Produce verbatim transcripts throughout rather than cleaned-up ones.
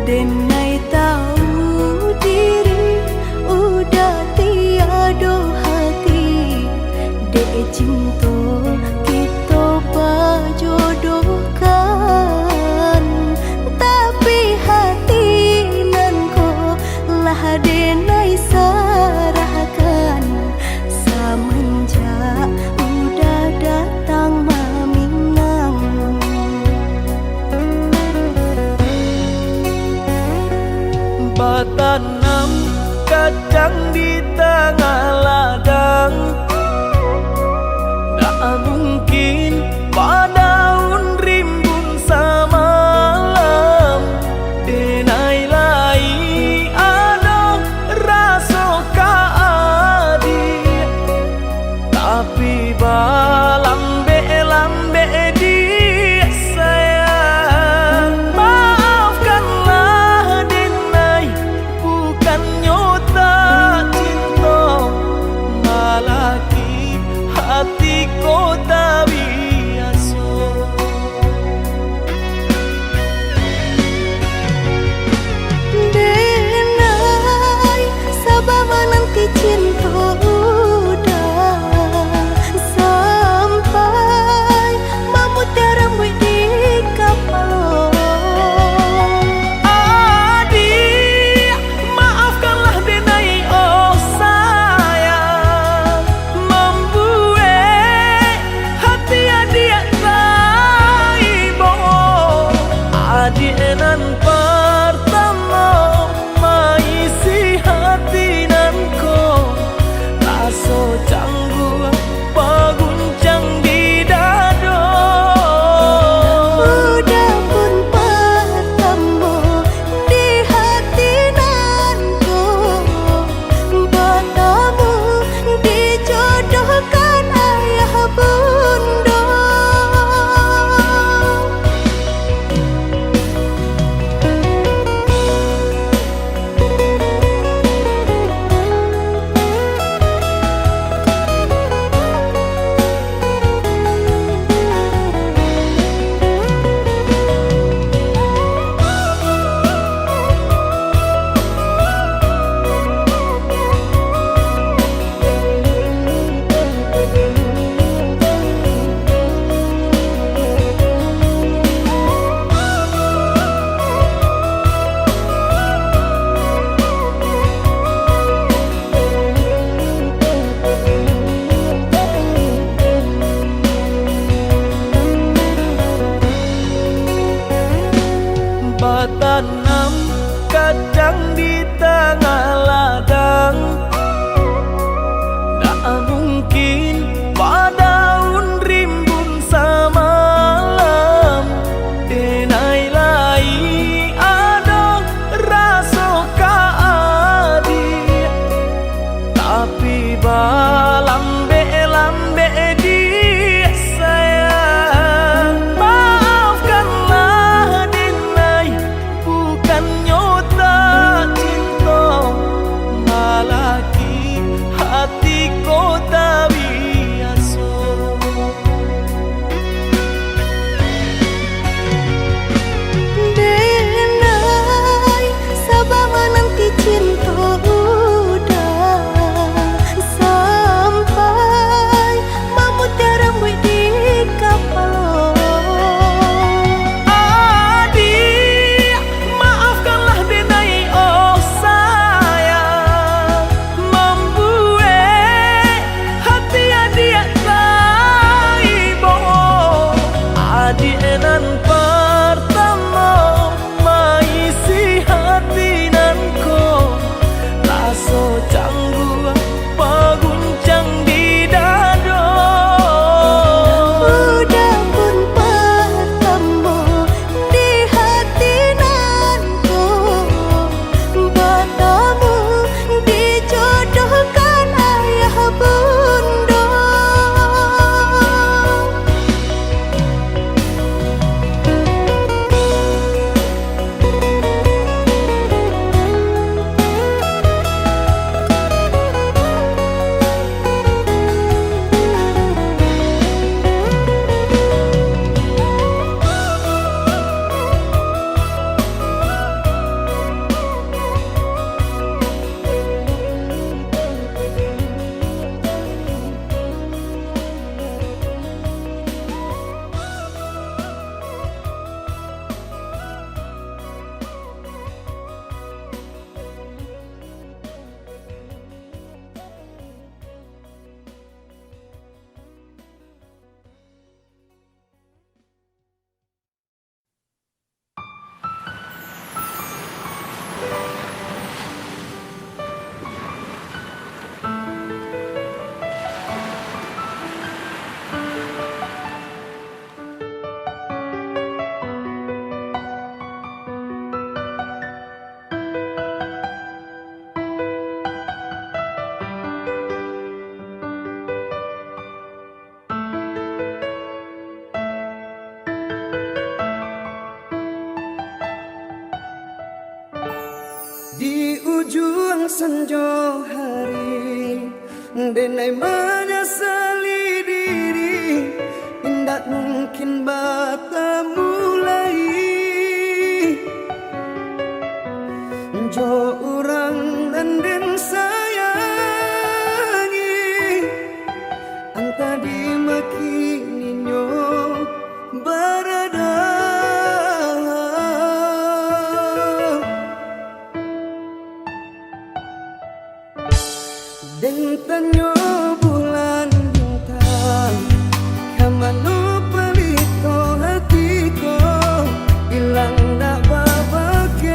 Denai tahu diri, udah tiado hati, dek cinto kito bajodohkan. Tapi hati nan ko lah denai sarahkan, samanjak udah datang maminang. Batanam kacang di tangah ladang, ndak mungkin badaun rimbun samalam. Denai lai ado raso ka adiak, tapi balambek-lambek diak sayang. Maafkanlah denai, bukannyo tak cinto, malah ki hati ko tak biaso. Denai, saba mananti cinto udah sampai mamutiah rambuik di kapalo. Adiak, maafkanlah denai, oh sayang, mambuek hati adiak taibo. Adiak nan partamo maisi hati nan ko, raso cangguang baguncang di dado. Udah pun partamo di hati nan ko, batamu dijodohkan ayah bundo. Batanam kacang di tangah ladang, ndak mungkin badaun rimbun samalam. Denai lai ado raso ka adiak, tapi balambek-lambek diak sayang. Maafkanlah denai, bukannyo tak cinto, malah ki hati ko Juang sanjo hari, denai manyasali diri, indak mungkin batamu lai jo urang nan den sayangi, antah di ma kini nyo barada. Den tanyo bulan bintang, ka mano palito hati ko, ilang dak babakeh.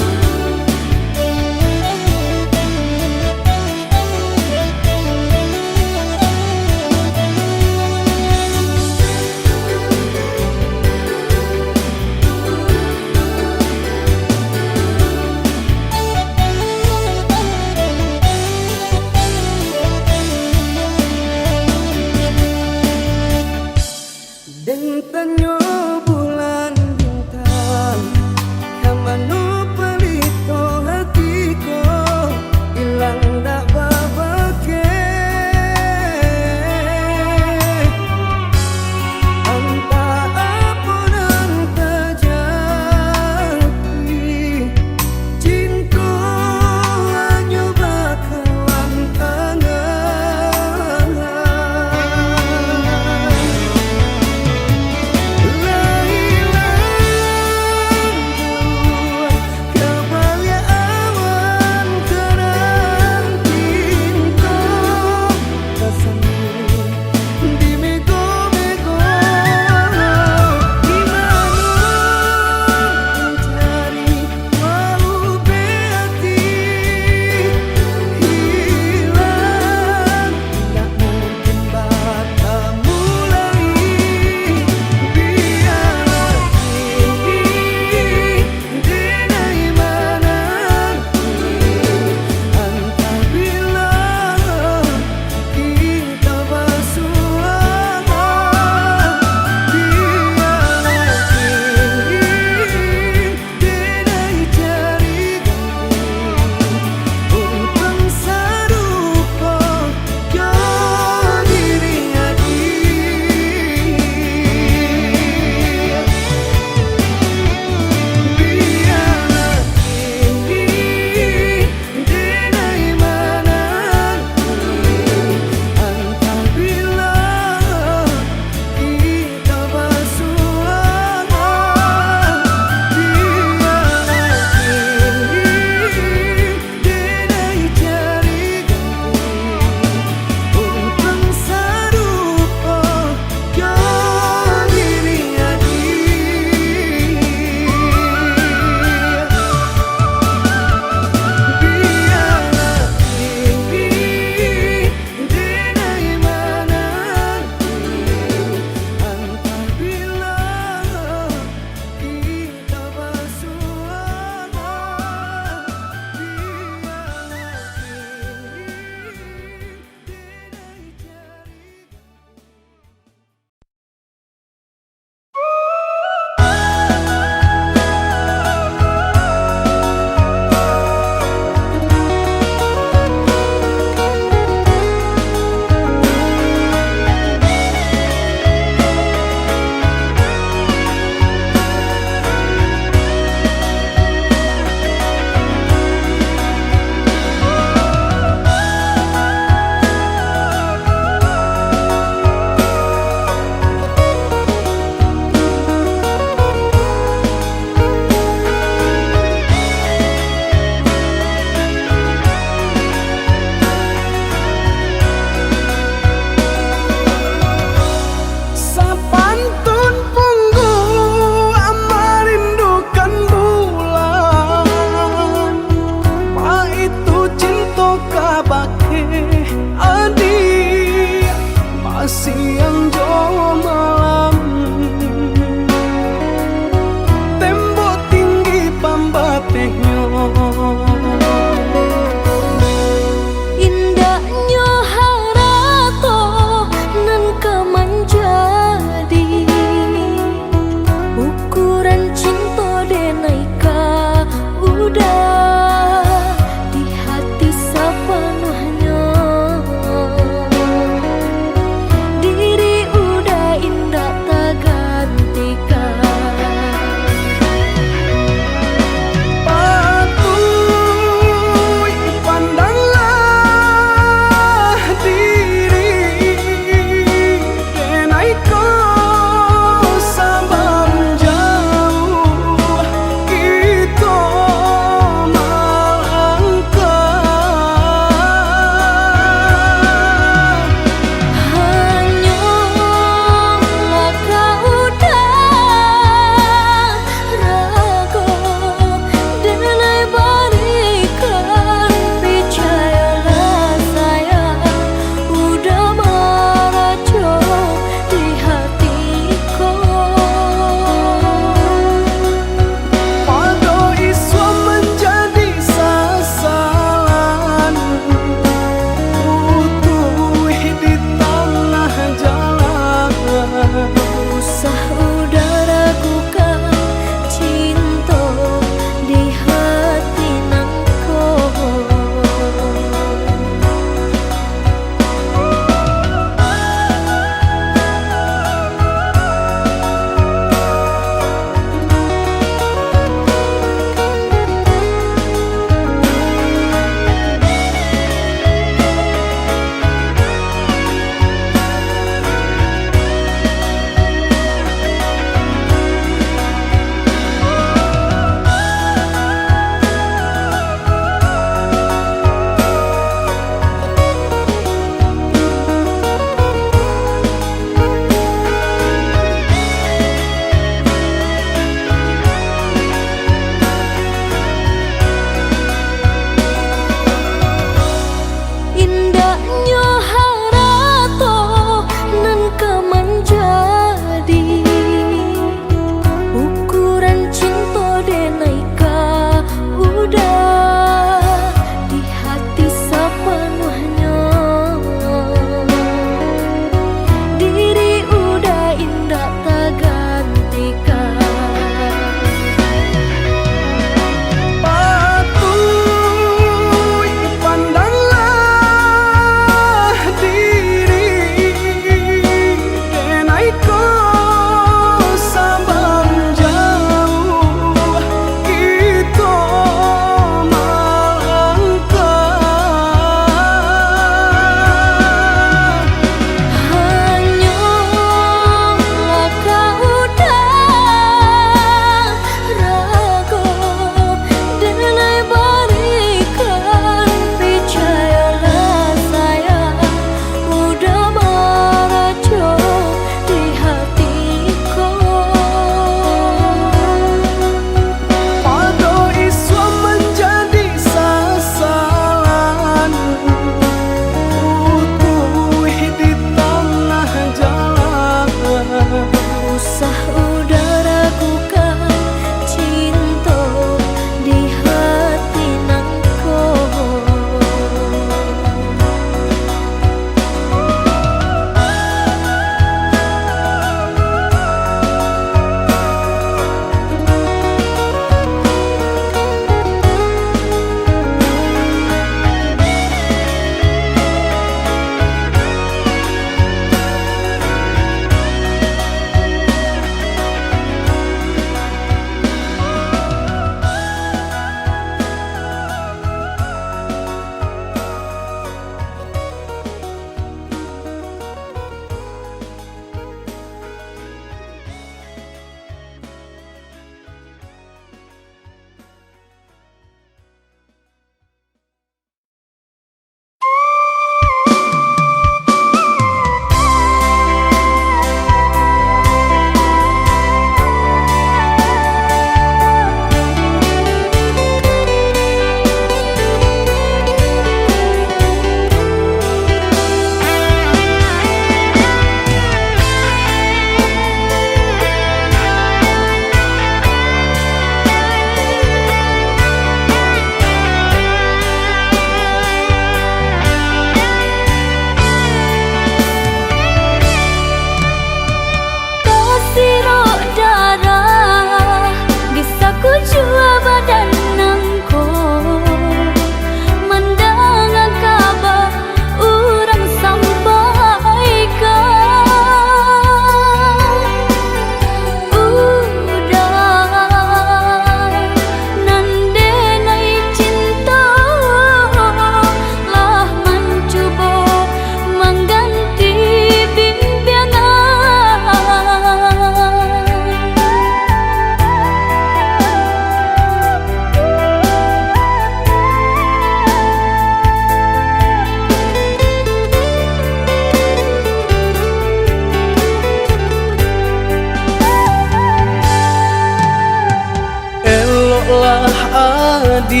Di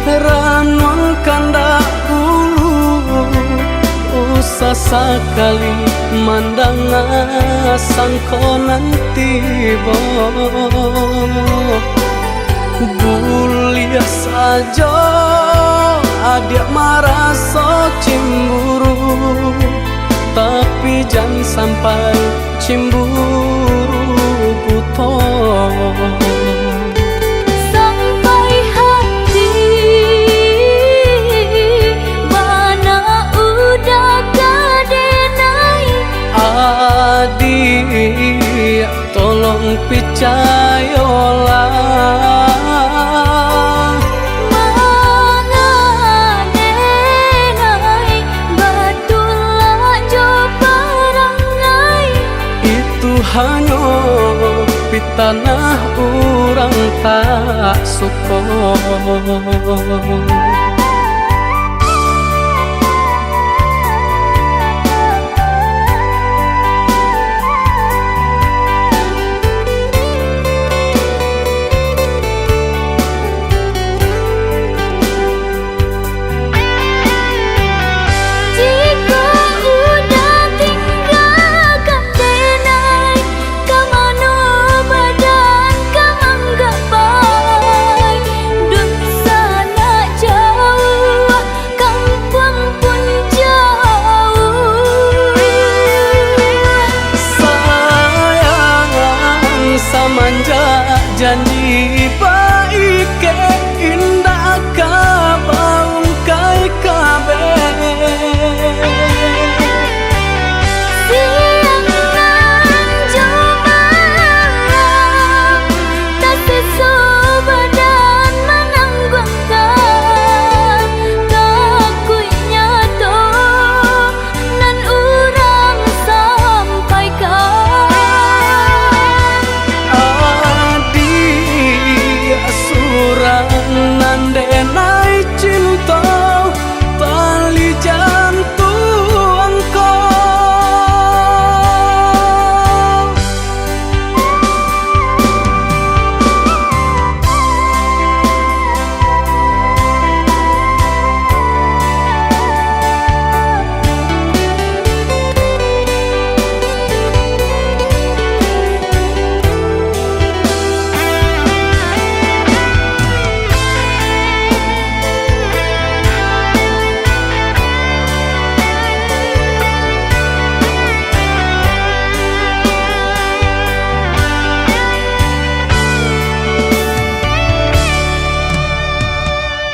ranuang kandak ulu, usah sakali mandanga sangko nan tibo. Buliah sajo adiak maraso cimburu, tapi jan sampai cimburu buto. Sampai hati bana udah ka denai. Adiak, tolong picayolah. Manga denai batulak jo parangai. Itu hanyo pitanah urang tak suko. Jikok udah tinggakan denai, ka mano badan ka manggapai? Dunsanak jauah, kampuang pun jauah. Sayang, samanjak janji baikek, indak ka baungkai kabeh. Siang nan jo malam, taseso badan manangguangkan, takuiknyo tu nan urang sampaikan. Adiak surang nan denai cinto, tali jantuang ko.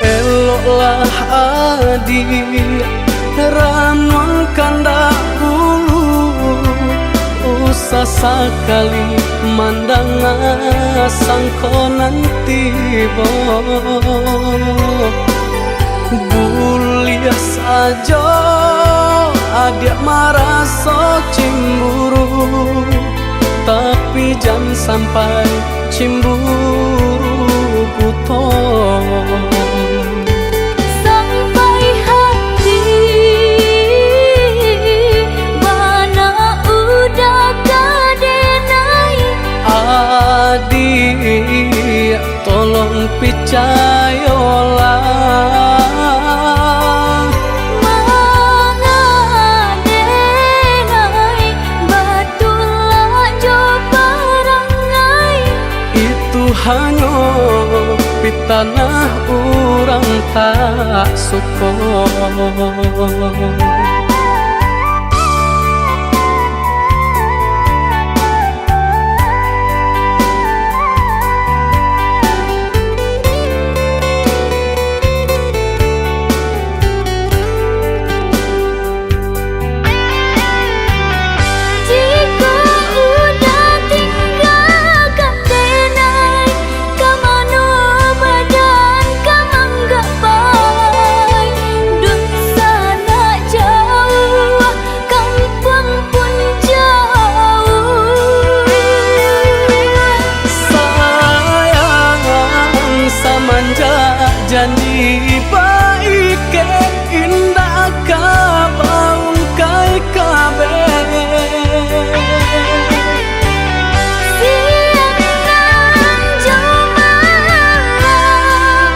Eloklah adiak, ranuang kandak ulu, usah sakali mandanga sangko nan tibo. Buliah sajo adiak maraso cimburu, tapi jan sampai cimburu buto. Sampai hati bana udah ka denai. Adiak, tolong picayolah. Manga denai batulak jo parangai. Itu hanyo pitanah urang tak suko. Jikok udah tinggakan denai, ka mano badan ka manggapai? Dunsanak jauah, kampuang pun jauah. Sayang, samanjak janji baikek, indak ka baungkai kabeh. Siang nan jo malam,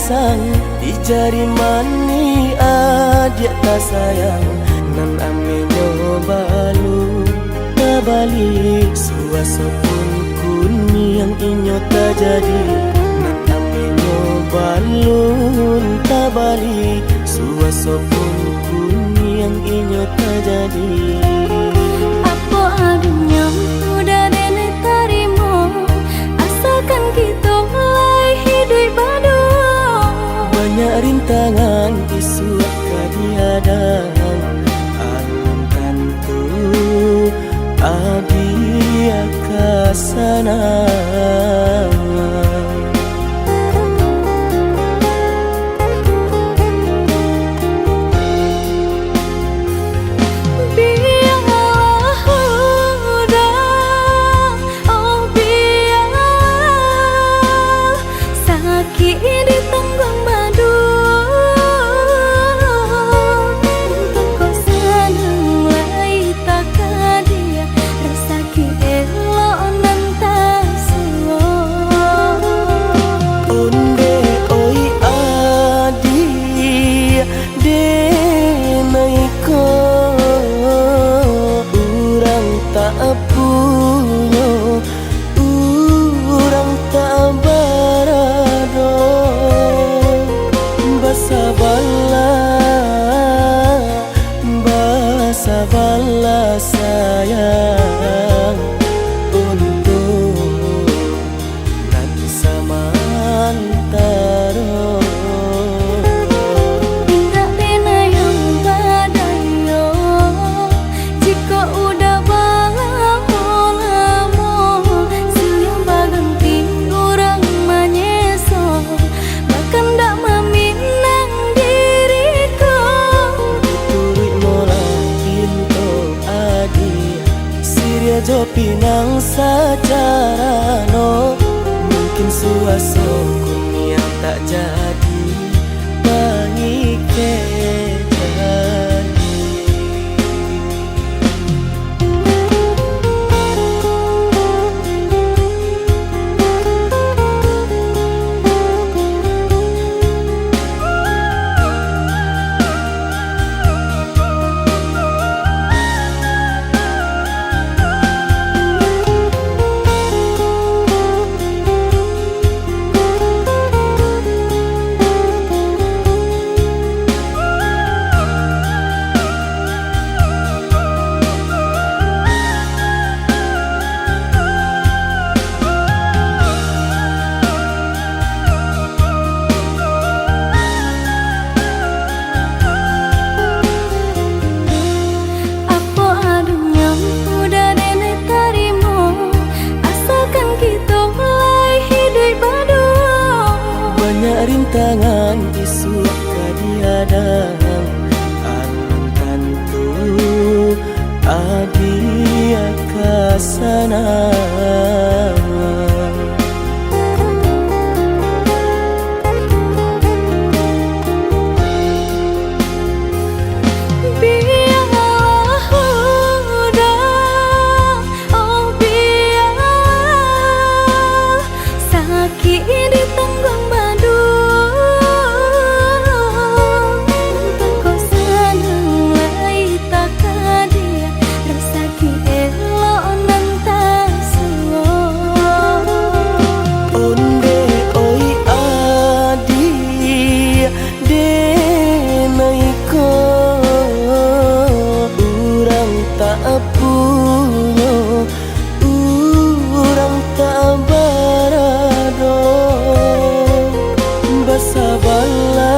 Sang di jari manih adiak tasayang, nan ameh nyo balun tabali. Suaso pun kuniang inyo tajadi, nan ameh nyo balun tabali. Suaso pun kuniang inyo tajadi. Apo adonyo udah denai tarimo, asalkan kito lai hiduik baduo. Banyak rintangan isuak ka dihadang, alun tantu adiak ka sanang. Bialah udah, oh bialah, sakik ditangguang baduo. Untuak ko sanang lai takadiak, rasaki elok nan tasuo. Ondeh oi adiak, denai ko urang tak punyo, urang tak barado. Basabalah, basabalah sayang, untuak nan samantaro. Indak pernah yang badayo, jikok udah balamo-lamo, silih baganti urang manyeso, bakandak maminang diri ko. Turuik molah pinto adiak, siriah jo pinang sacarano, mungkin suaso kuniang tak jadi pangikek. Apo adonyo udah denai tarimo, asalkan kito lai hiduik baduo. Banyak rintangan isuak ka dihadang, alun tantu adiak ka sanang. Bialah udah, oh bialah, sakik ditangguang baduo. Untuak ko sanang lai takadiak, rasaki elok nan tasuo. Ondeh oi adiak, denai ko urang tak punyo, urang tak barado. Basabalah,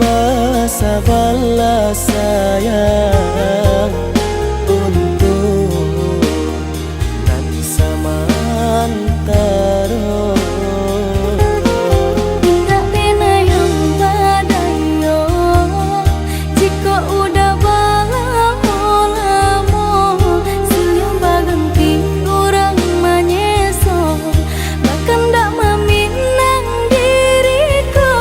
basabalah sayang, untuak nan samantaro. Indak pernah yang badayo, jikok udah balamo-lamo, silih baganti urang manyeso, bakandak maminang diri ko.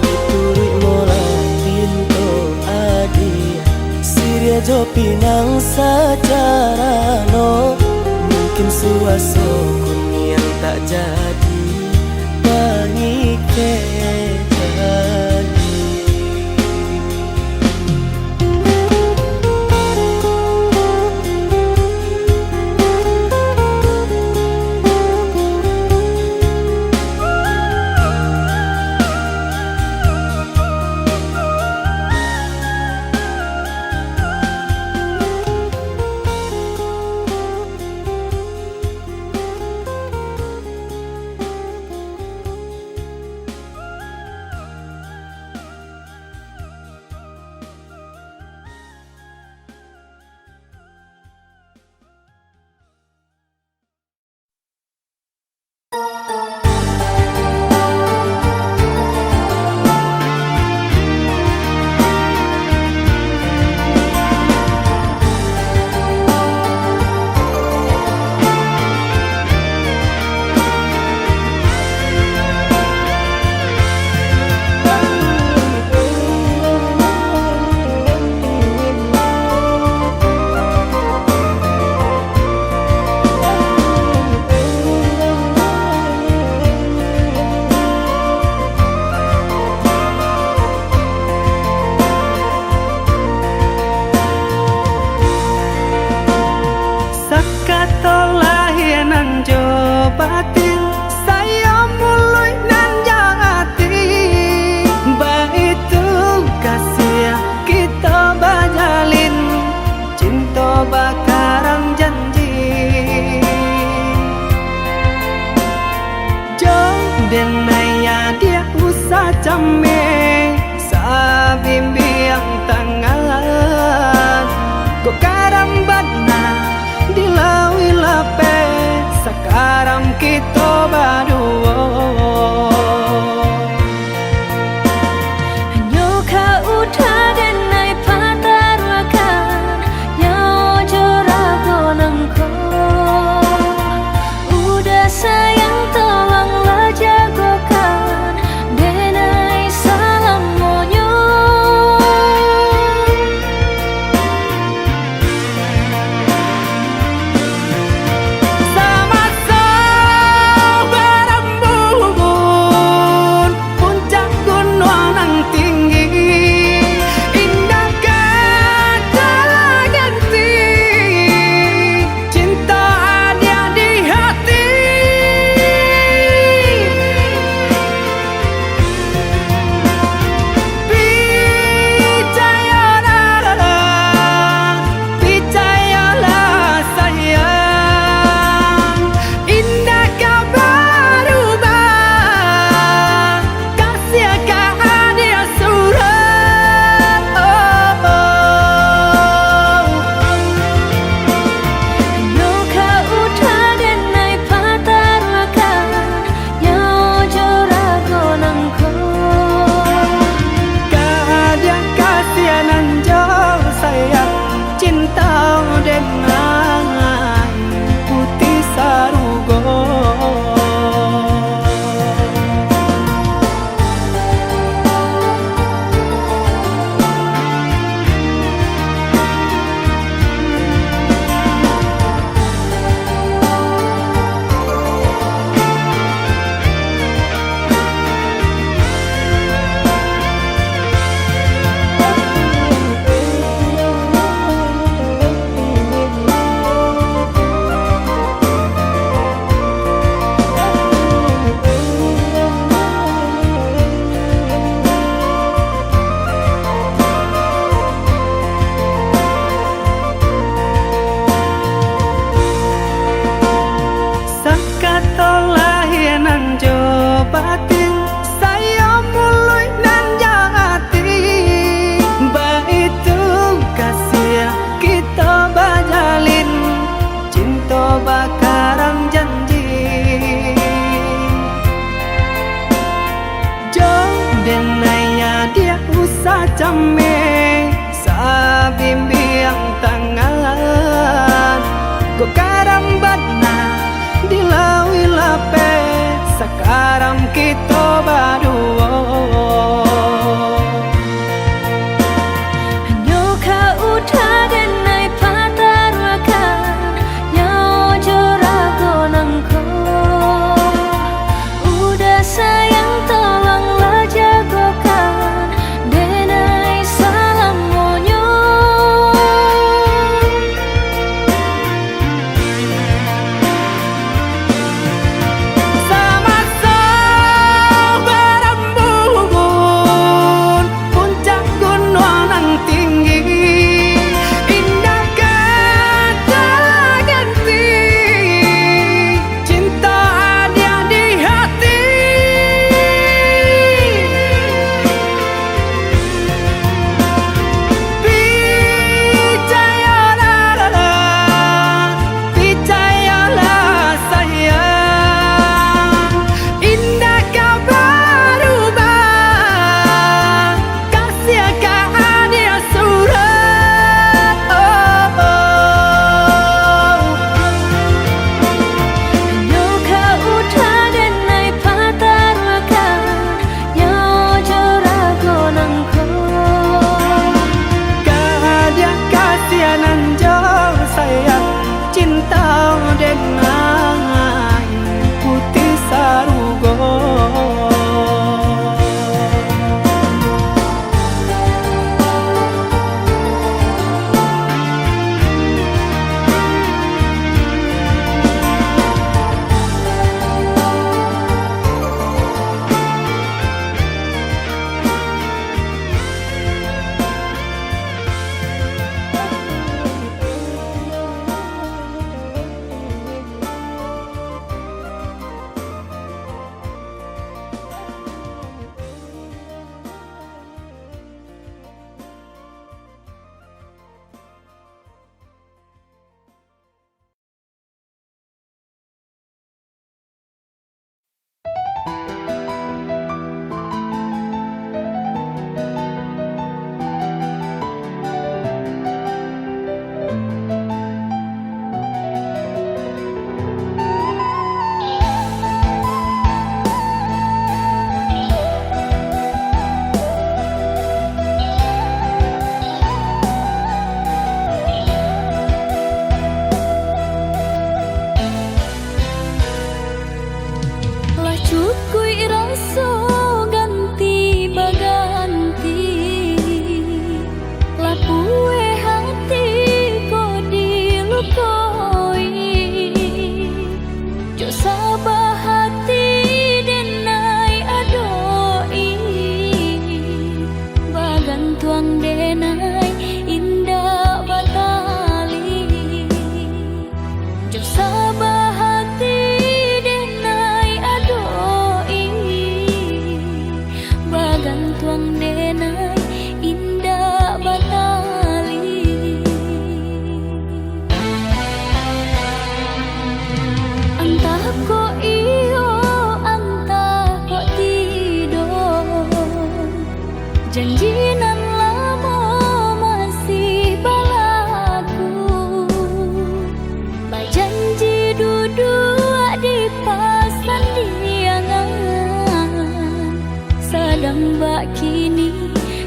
Dituruik molah pinto adiak, siriah jo pinang sacarano, mungkin suaso kuniang tak jadi. Denai adiak usah cameh, sabimbiang tangan. Ko karambat nan di lauik lapeh, sakaram kito baduo. Hanyo ka udah denai pataruahkan, nyawa jo rago nangko. Udah sayang, tolonglah jagokan denai salamonyo. Samaso barambun puncak gunuang nan tinggi, indak ka talaganti cinto adiak di hati. Picayolah, picayolah sayang, indak ka barubah, kasiah ka adiak surang. Hanyo ka udah denai pataruahkan, nyawa jo rago nangko. Ka adiak kasianan jo sayang, cinto denai puti sarugo. Sakato lahia nan jo batin, sayo muluik nan jo ati, baitu kasiah kito bajalin, cinto bakaram janji. Jo denai adiak usah cameh, sabimbiang tangan. Ko karambat nan di lauik lapeh, sakaram kito baduo. Hanyo ka udah denai pataruahkan, nyawa jo rago nangko. Udah sayang, tolonglah jagokan denai salamonyo. Samaso barambun Bak kini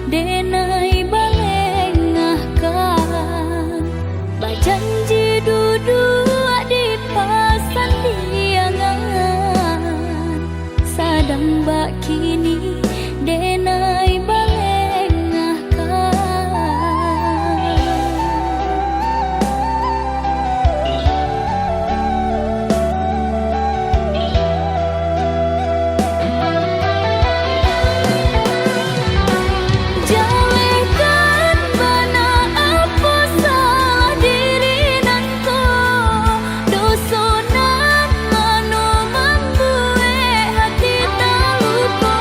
denai balengahkan, bajanji duduak di pasandiangan, sadang bak kini denai balengahkan. Jalehkan bana apo salah diri nan ko, doso nan mano mambuek hati taluko.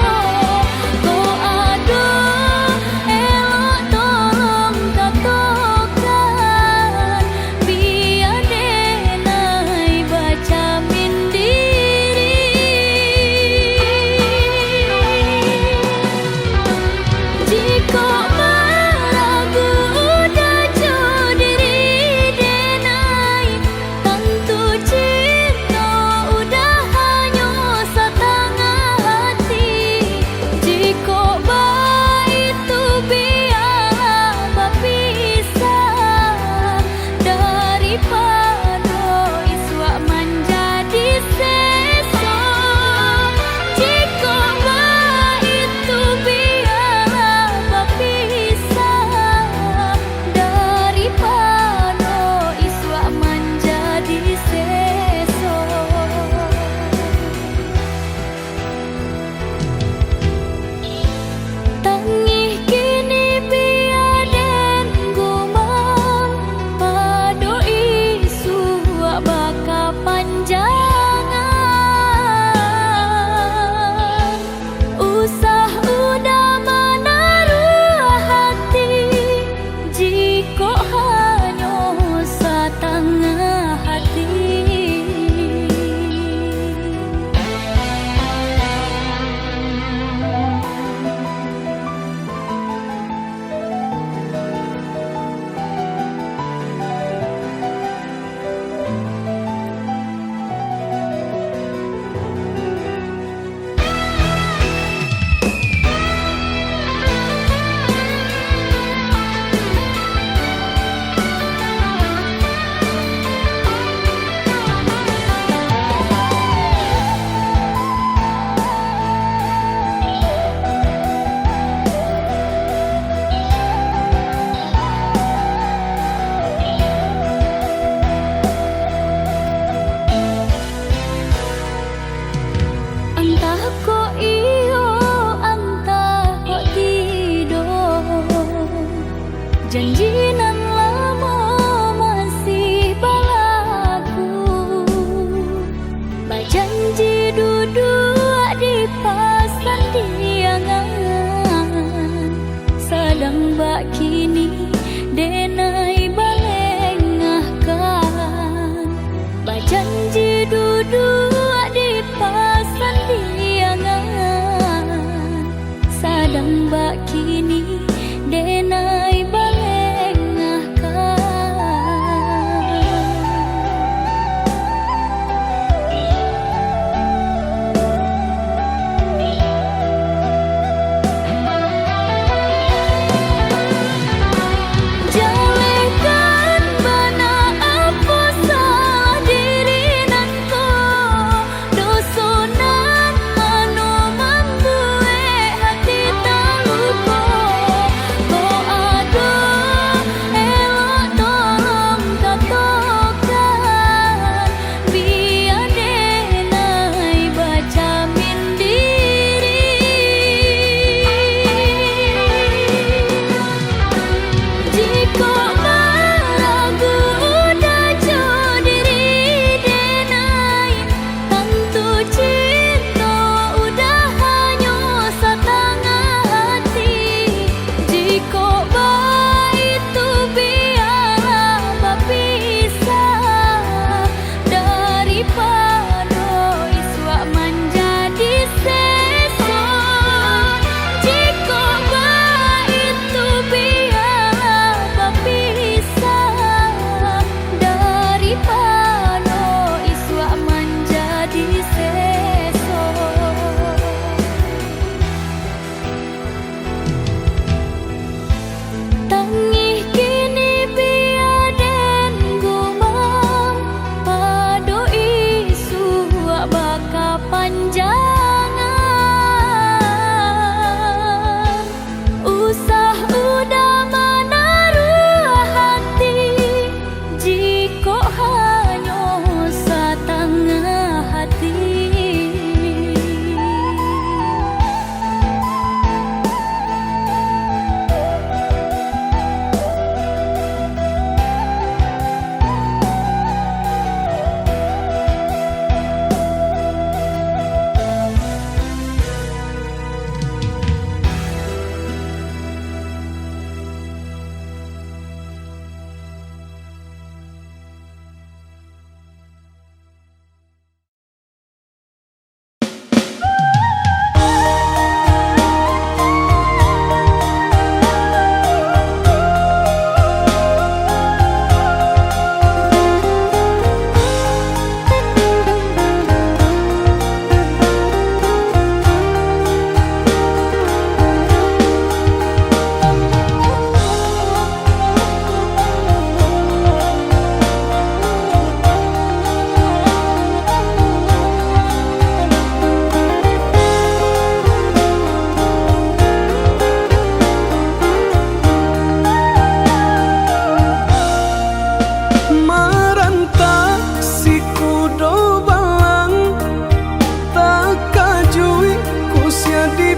Kok ado elok tolong katokan, bia denai bajamin diri. Jikok maragu udah jo diri denai, tantu cinto udah hanyo satangah hati. Jikok baitu, bialah bapisah, daripado isuak manjadi seso. Jikok baitu, bialah bapisah, daripado isuak manjadi seso. Tangih kini bia den gumam, pado isuak bakapanjangan. Usah udah manaruah hati, jikok hanyo satangah hati. Antah kok iyo, antah kok tidak, janji nan lamo masih balaku. Bajanji duduak di pasandiangan, sadang bak kini denai balengahkan. Bajanji duduak di pasandiangan, sadang bak kini denai balengahkan.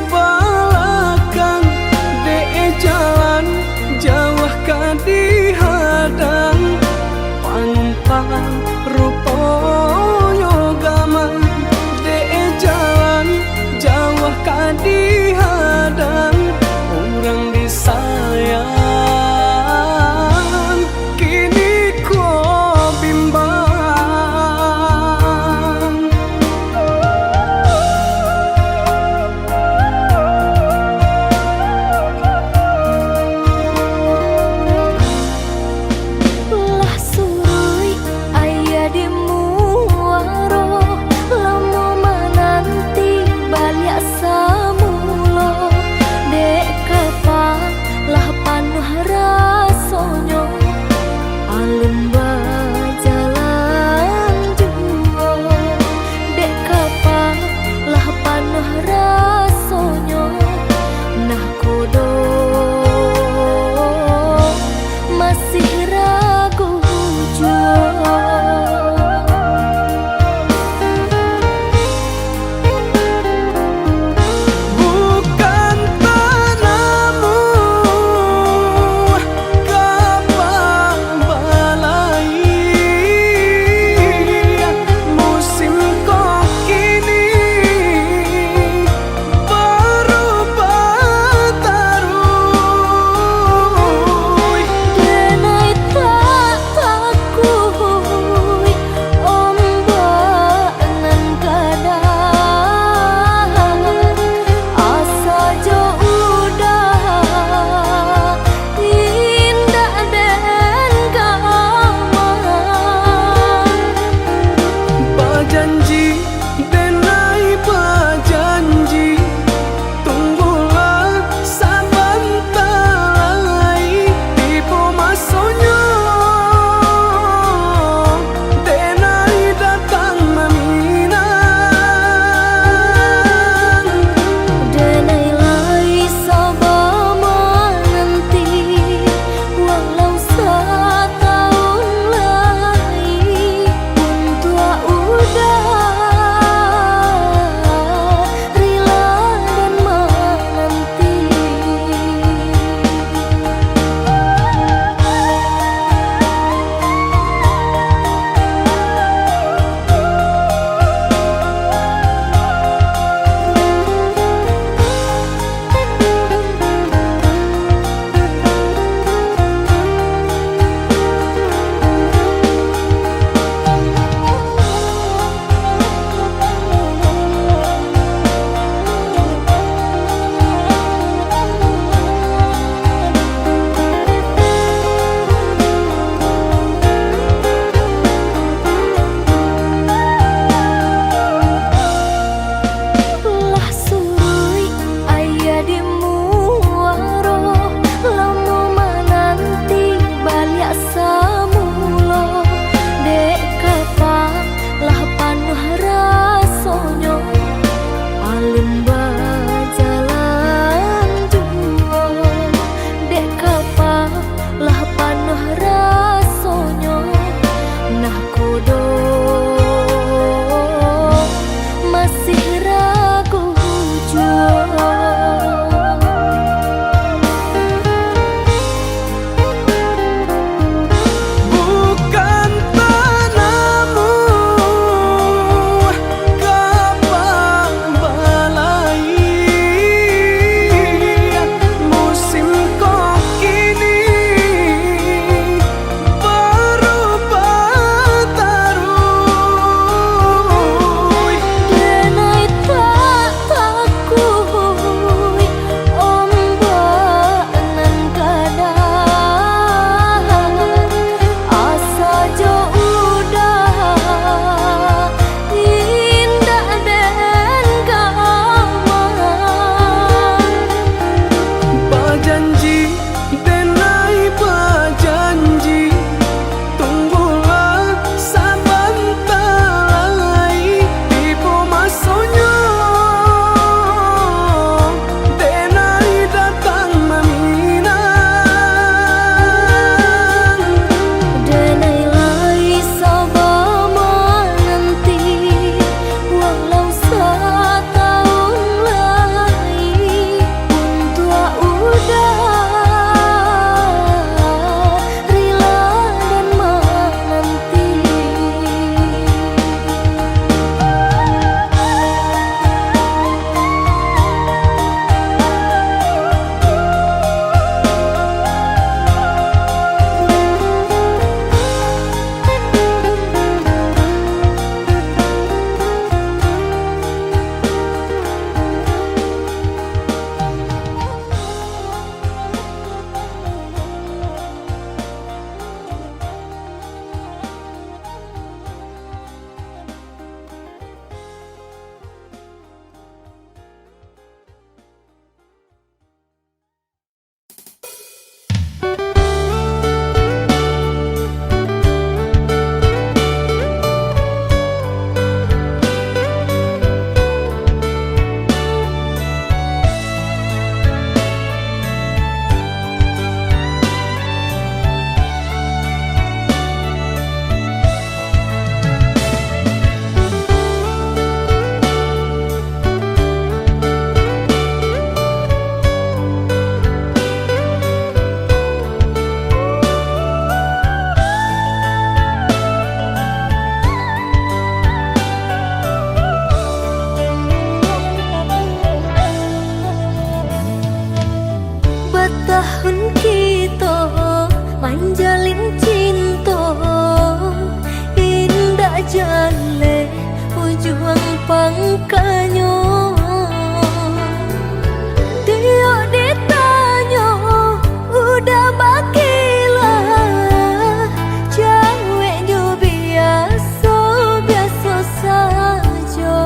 Balakang, dek jalan jauah ka dihadang, panumpang ruponyo gamang, dek jalan jauah ka dihadang, urang disayang kini ko bimbang. Tahun kito manjalin cinto, indak jaleh ujuang pangkanyo. Tiok ditanyo udah bakilah, jaweknyo biaso-biaso sajo.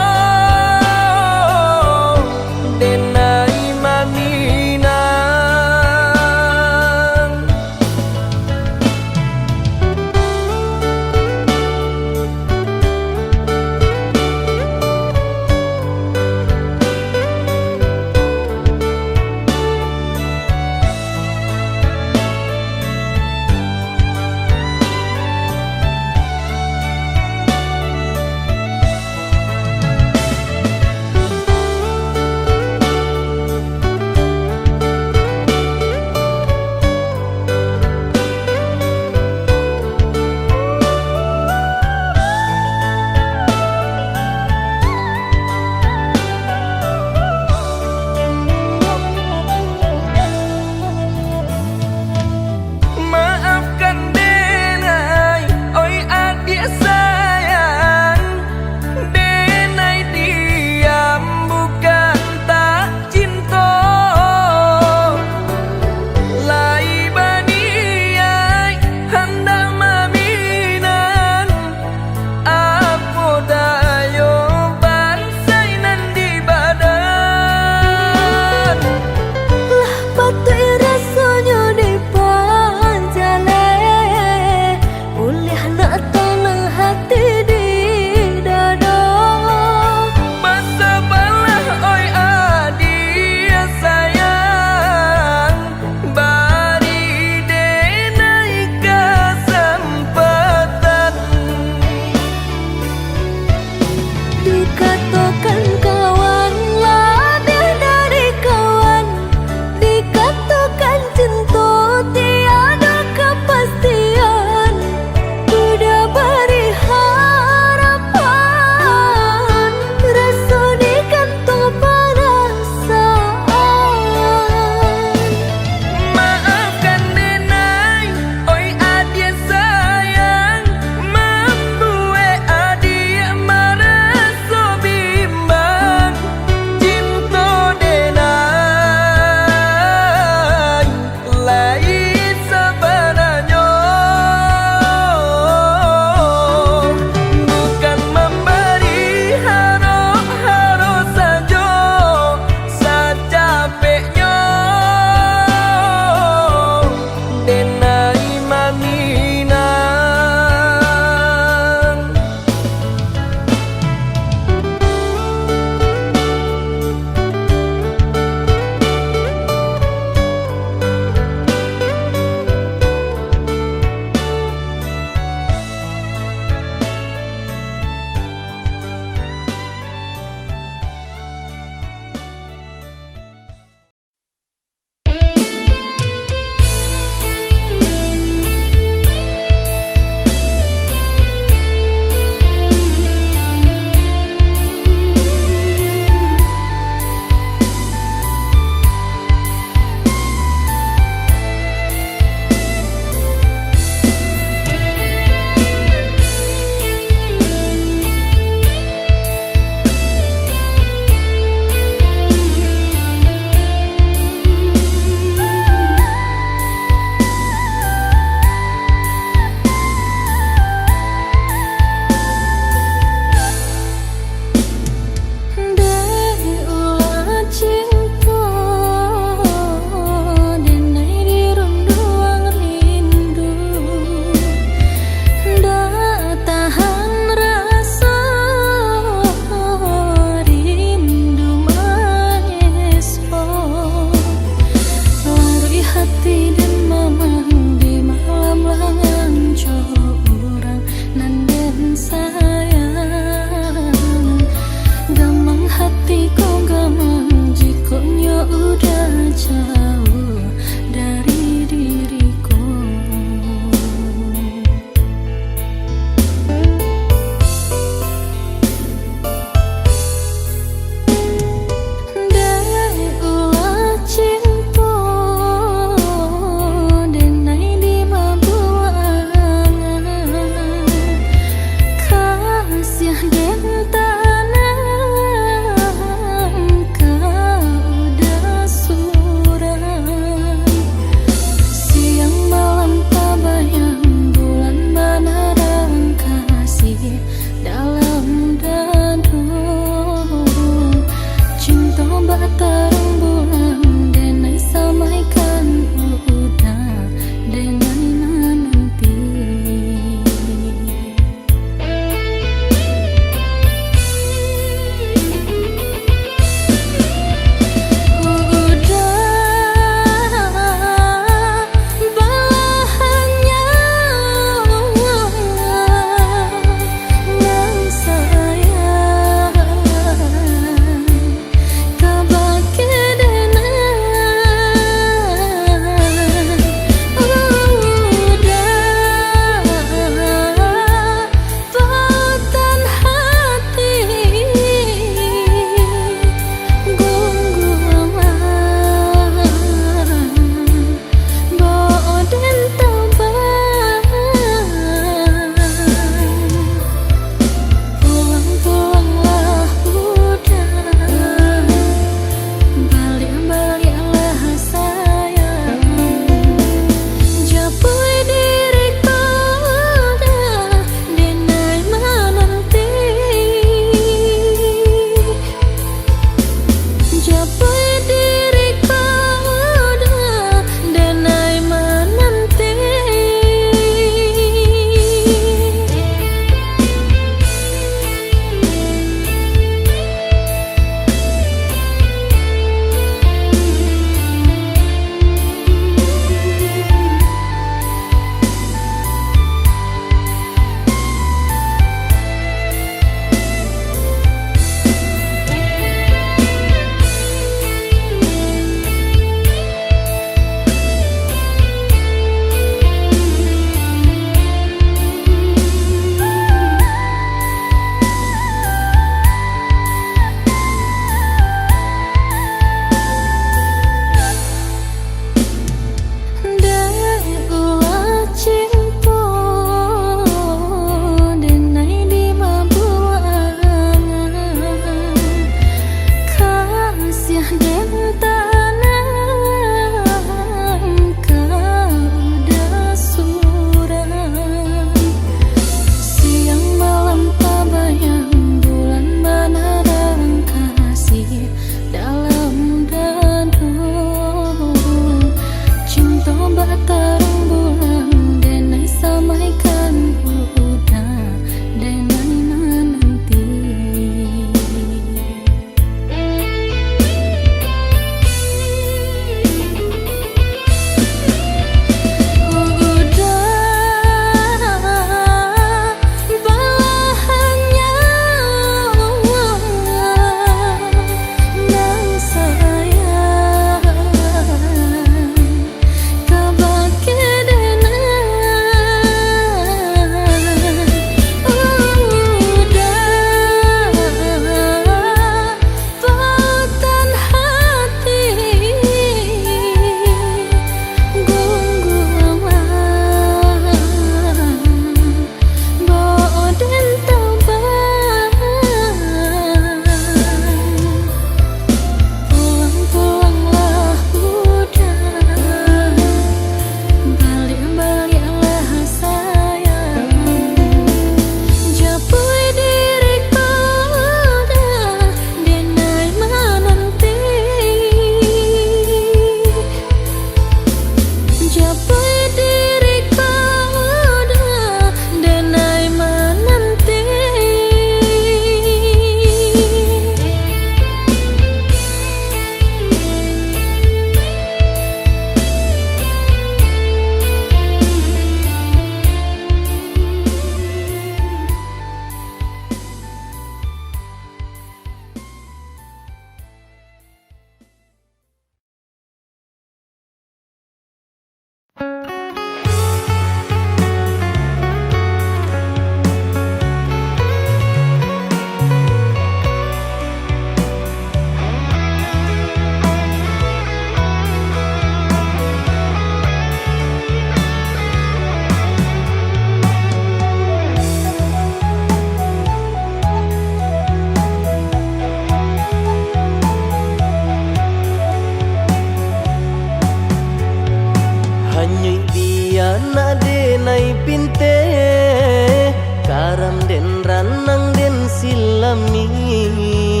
kami,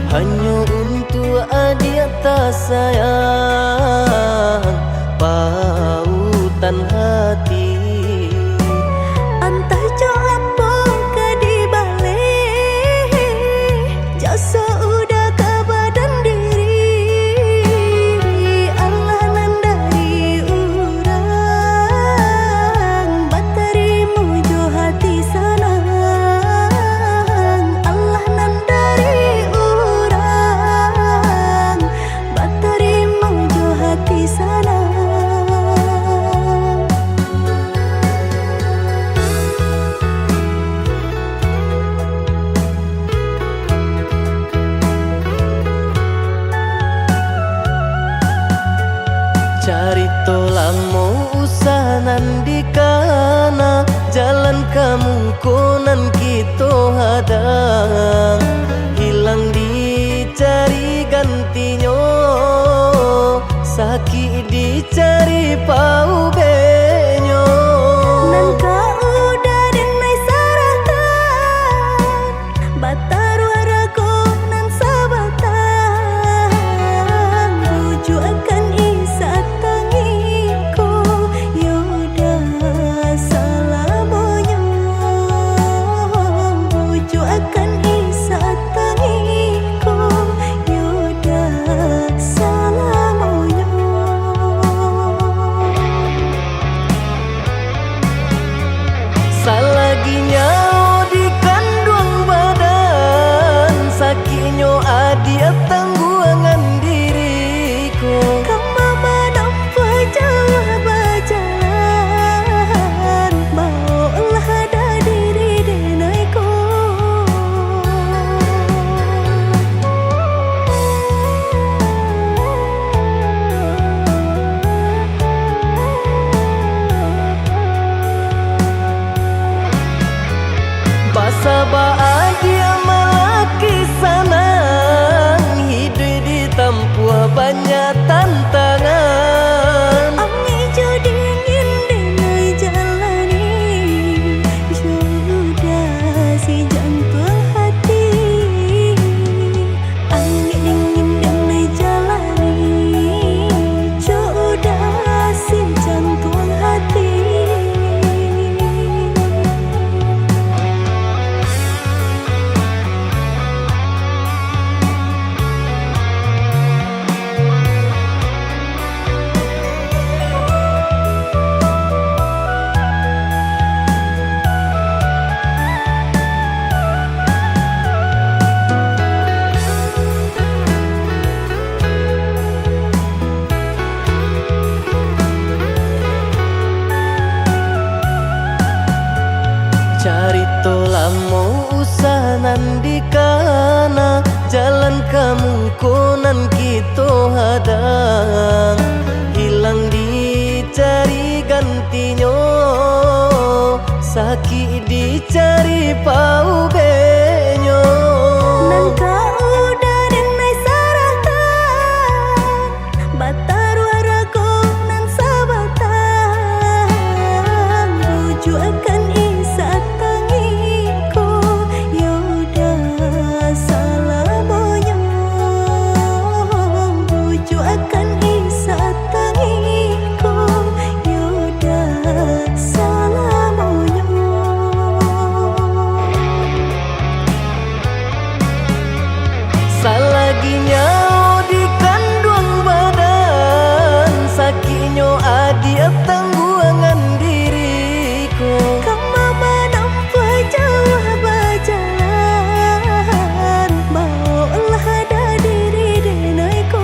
hanyo untuak adiak tasayang, pautan hati. Antah jo apo ka dibaleh, jaso Uda ka badan diri. Alah nan dari urang, batarimo jo hati sanang. Alah nan dari urang, batarimo jo hati sanang. Carito lamo usah nan dikana, jalan ka muko nan kito hadang. Hilang dicari gantinyo, sakik dicari paubeknyo. Nan ka Uda den ai sarahkan, bataruah rago nan sabatang. Bujuakan Isa tangiko, yo Uda salamonyo. Bujuakan Isa tangiko, yo Uda salamonyo. Salagi nyawo di kanduang badan, sakiknyo adiak tangguangan diri ko. Kama manampuah jauah bajalan, baoklah dah diri den ai ko. Basabab adiak malaki sanang, hiduik ditampuah banyak tantangan. Angek jo dingin den ai jalani, jo Uda si jantuang hati. Angek dingin den ai jalani, jo Uda si jantuang hati. Carito lamo usah nan dikana, jalan ka muko nan kito hadang. Hilang dicari gantinyo, sakik dicari paubeknyo. Nan ka Uda den ai sarahkan, bataruah rago nan sabatang. Bujuakan Isa tangiko, yo Uda salamonyo. Bujuakan Isa tangiko, yo Uda salamonyo. Salagi nyawo di kanduang badan, sakiknyo adiak tangguangan diri ko. Kama manampuah jauah bajalan, baoklah dah diri den ai ko.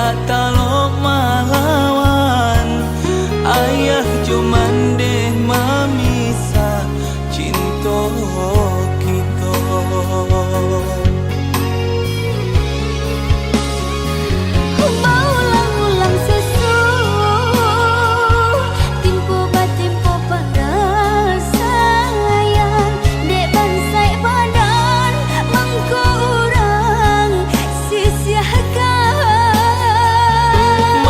Talok malawan, ayah jo mandeh mamisah cinto kito. Baulang-ulang susu, timpo batimpo parasaian, dek bansaik badan mangko urang sisiahkan.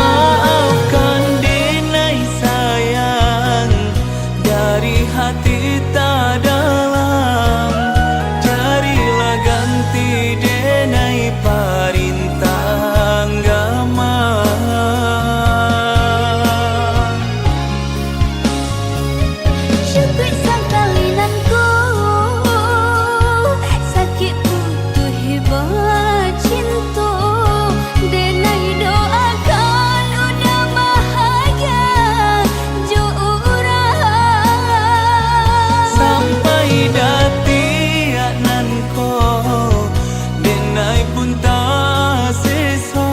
Maafkan denai sayang, dari hati tadalam, carilah ganti denai parintah agama. Cukuik sakali nan ko, sakik putuih bacinto, denai doakan udah bahagia jo urang. Sampai datiak nan ko, denai pun taseso,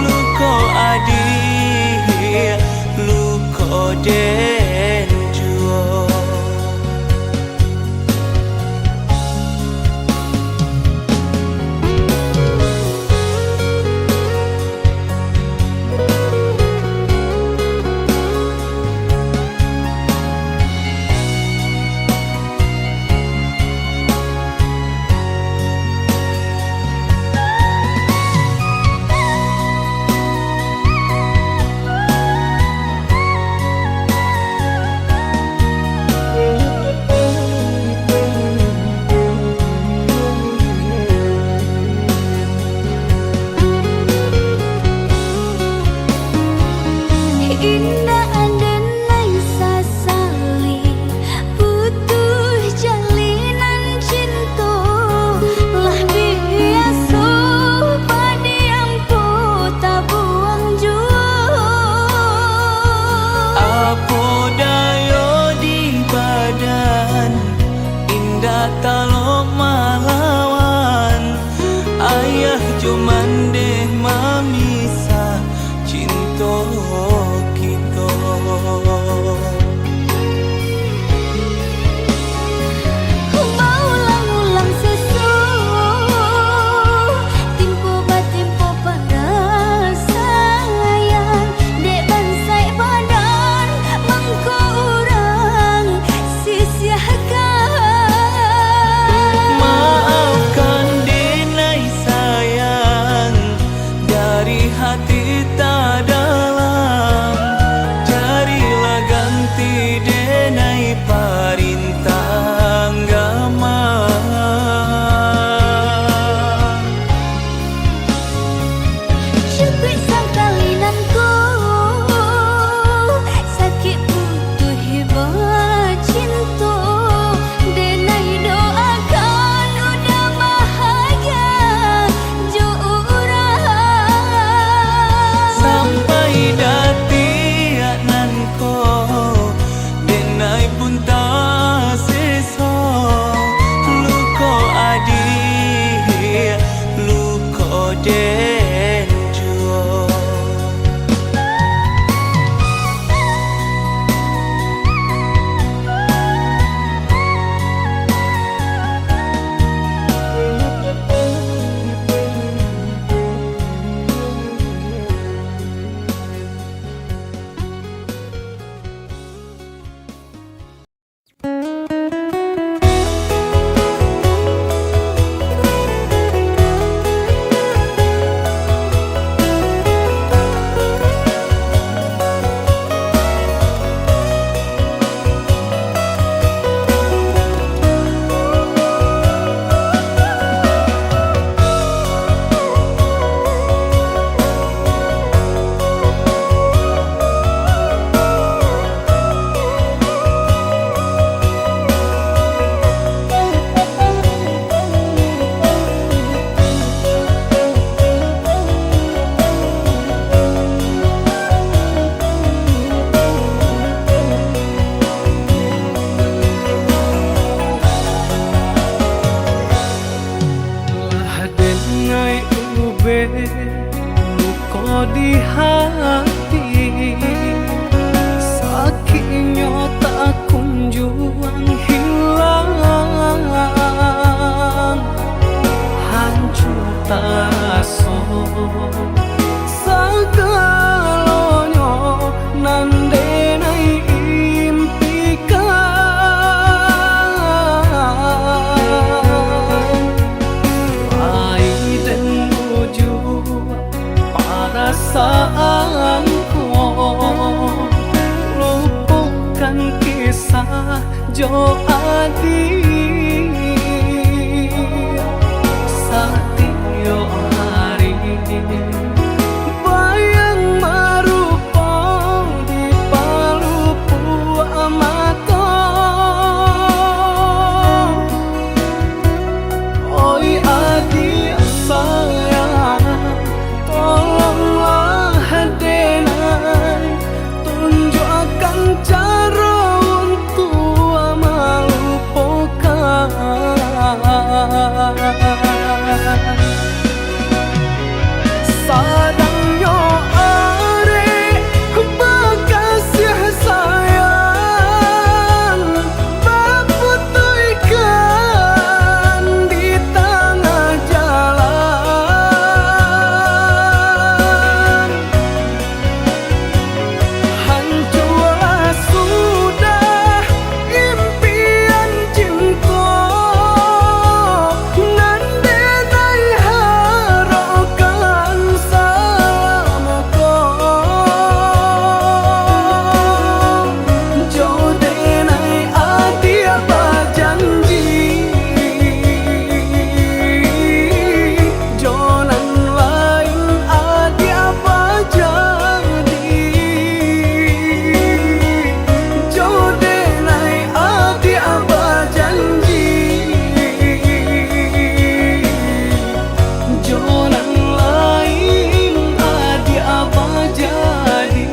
luko adiak, luko den juo. Indak ado nan sasali, putuih jalinan cinto, lah biaso padiam ko tabuang juo. Apo dayo di badan, indak talok malawan, ayah jo mandeh mamisah cinto kito. Baulang-ulang susu, timpo batimpo parasaian, dek bansaik badan mangko urang sisiahkan. Maafkan denai sayang, dari hati tadalam, carilah ganti denai parintah agama. Cukuik sakali nan ko, sakik putuih bacinto, denai doakan udah bahagia jo urang. Sampai datiak nan ko, denai pun taseso, luko adiak, luko den juo. Lah dengai ubek, di hati, sakiknyo tak kunjuang hilang. Hancua taraso sagalonyo nan denai impikan. Lai den bujua parasaan ko, lupokan kisah jo Adi. Satiok ari bayang marupo di palupuak mato. Oi adik sayang, tolonglah denai tunjukkan caro untuak malupokan. Sadangnyo arek bakasiah sayang, baputuihkan di tangah jalan. Hancua sudah impian cinto nan denai harokkan salamo ko. Jo denai adia bajanji, jo nan lain adia bajadi. Jo denai adia bajanji, jo nan lain adia bajadi.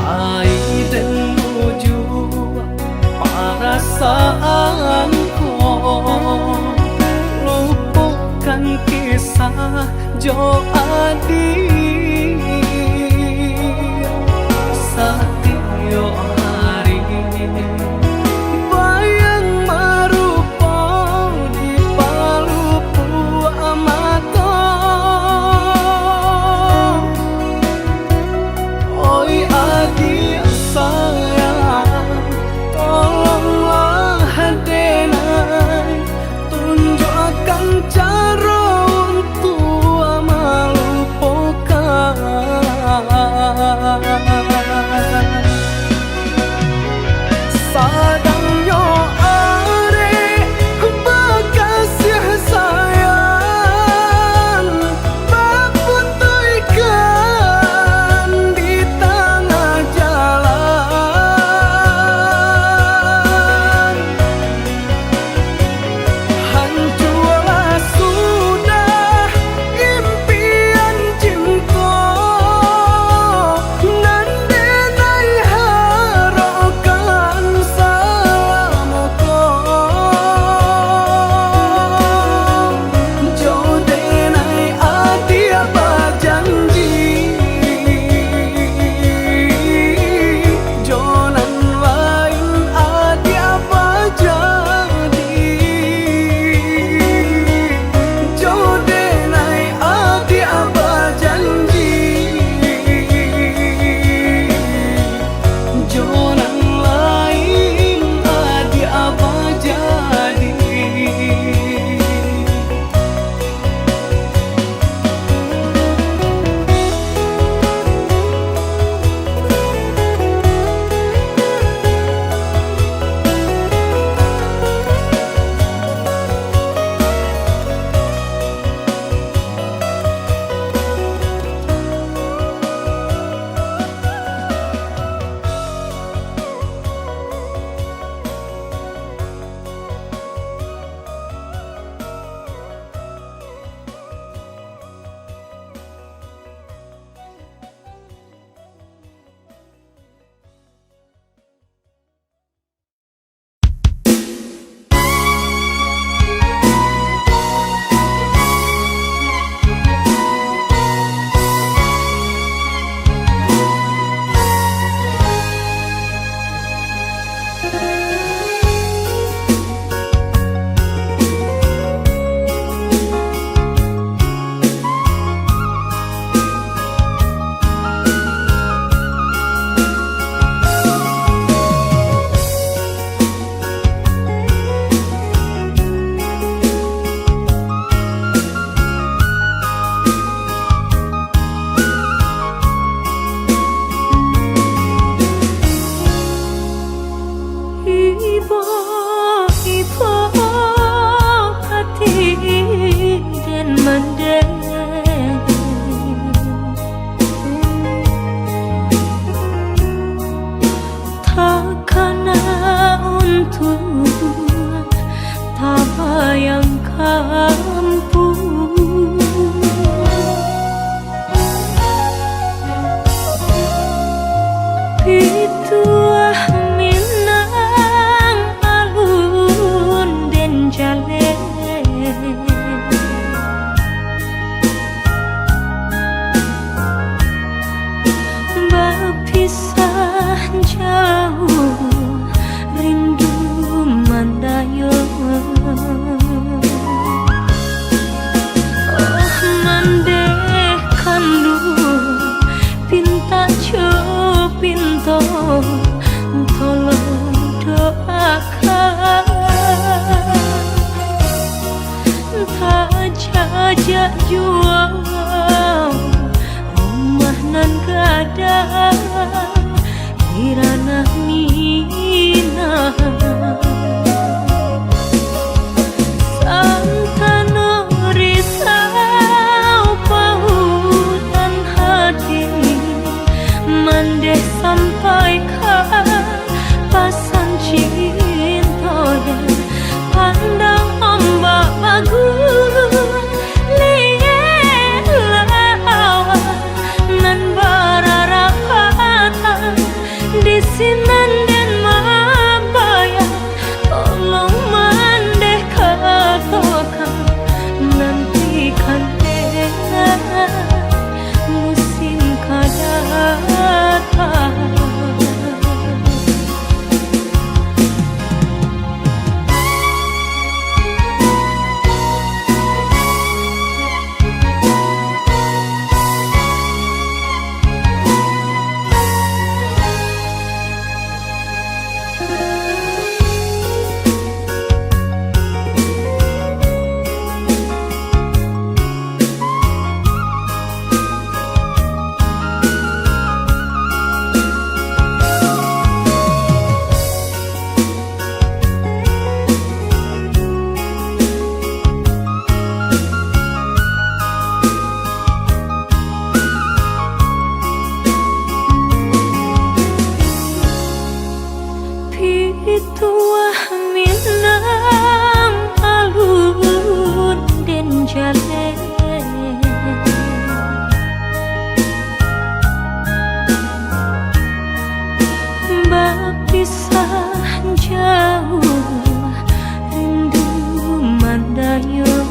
Lai den bujua parasaan ko, lupokan kisah jo Adi. Satiok ari bayang marupo di palupuak mato. Oi adik sayang, tolonglah denai tunjukkan caro untuak malupokan. tabayang kampuang. Pituah Minang alun den jaleh. Bapisah jauah rindu mandayung. Oh, mandeh kanduang, pintak jo pinto, tolong doakan. Tajajak juo rumah nan gadang di Ranah Minang. Santano risau pautan hati, mandeh sampaikan pasan cinto den. Pandang ombak baguliang, lawan nan bararapatan, di sinan den mambayang. Tolong mandeh katokan, nantikan den musim ka datang. Pituah Minang alun den jaleh. Bapisah jauah rindu mandayung.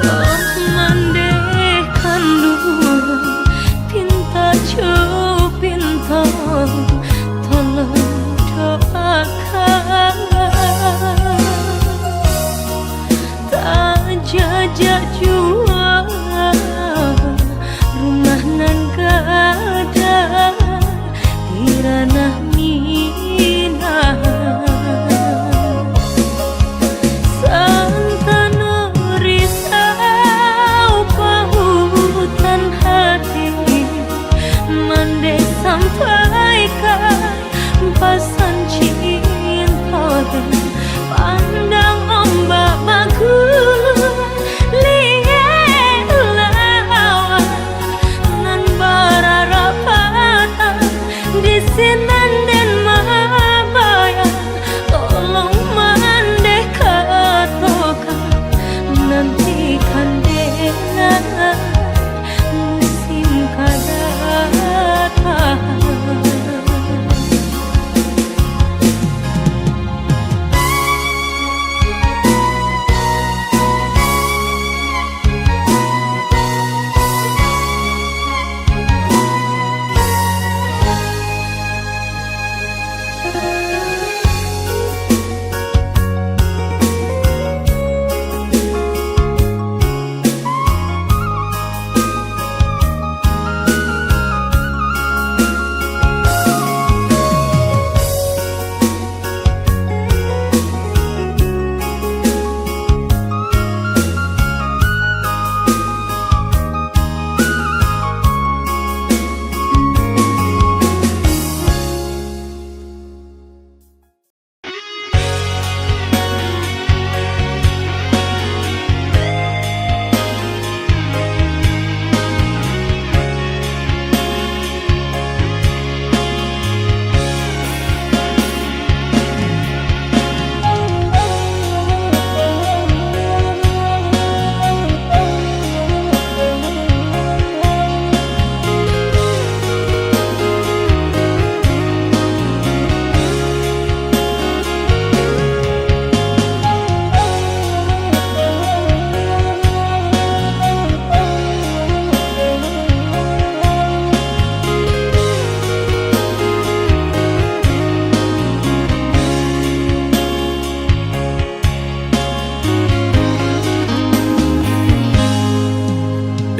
Oh, mandeh kanduang, pintak jo pinto,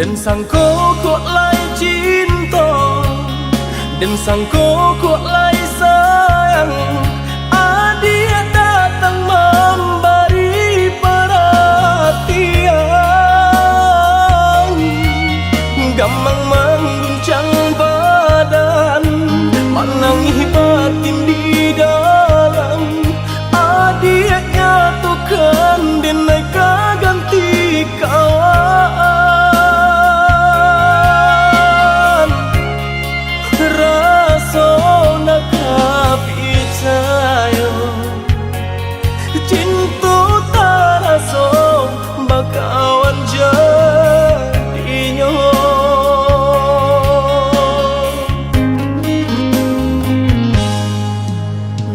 Den sangko kok lai cinto, den sangko kok lai sayang, adiak datang mambari paratian. Gamang mangguncang badan, manangih batin di dalam. Adiak nyatokan, den ai ka ganti kawan. Raso nak ka picayo, cinto taraso bakawan jadinyo.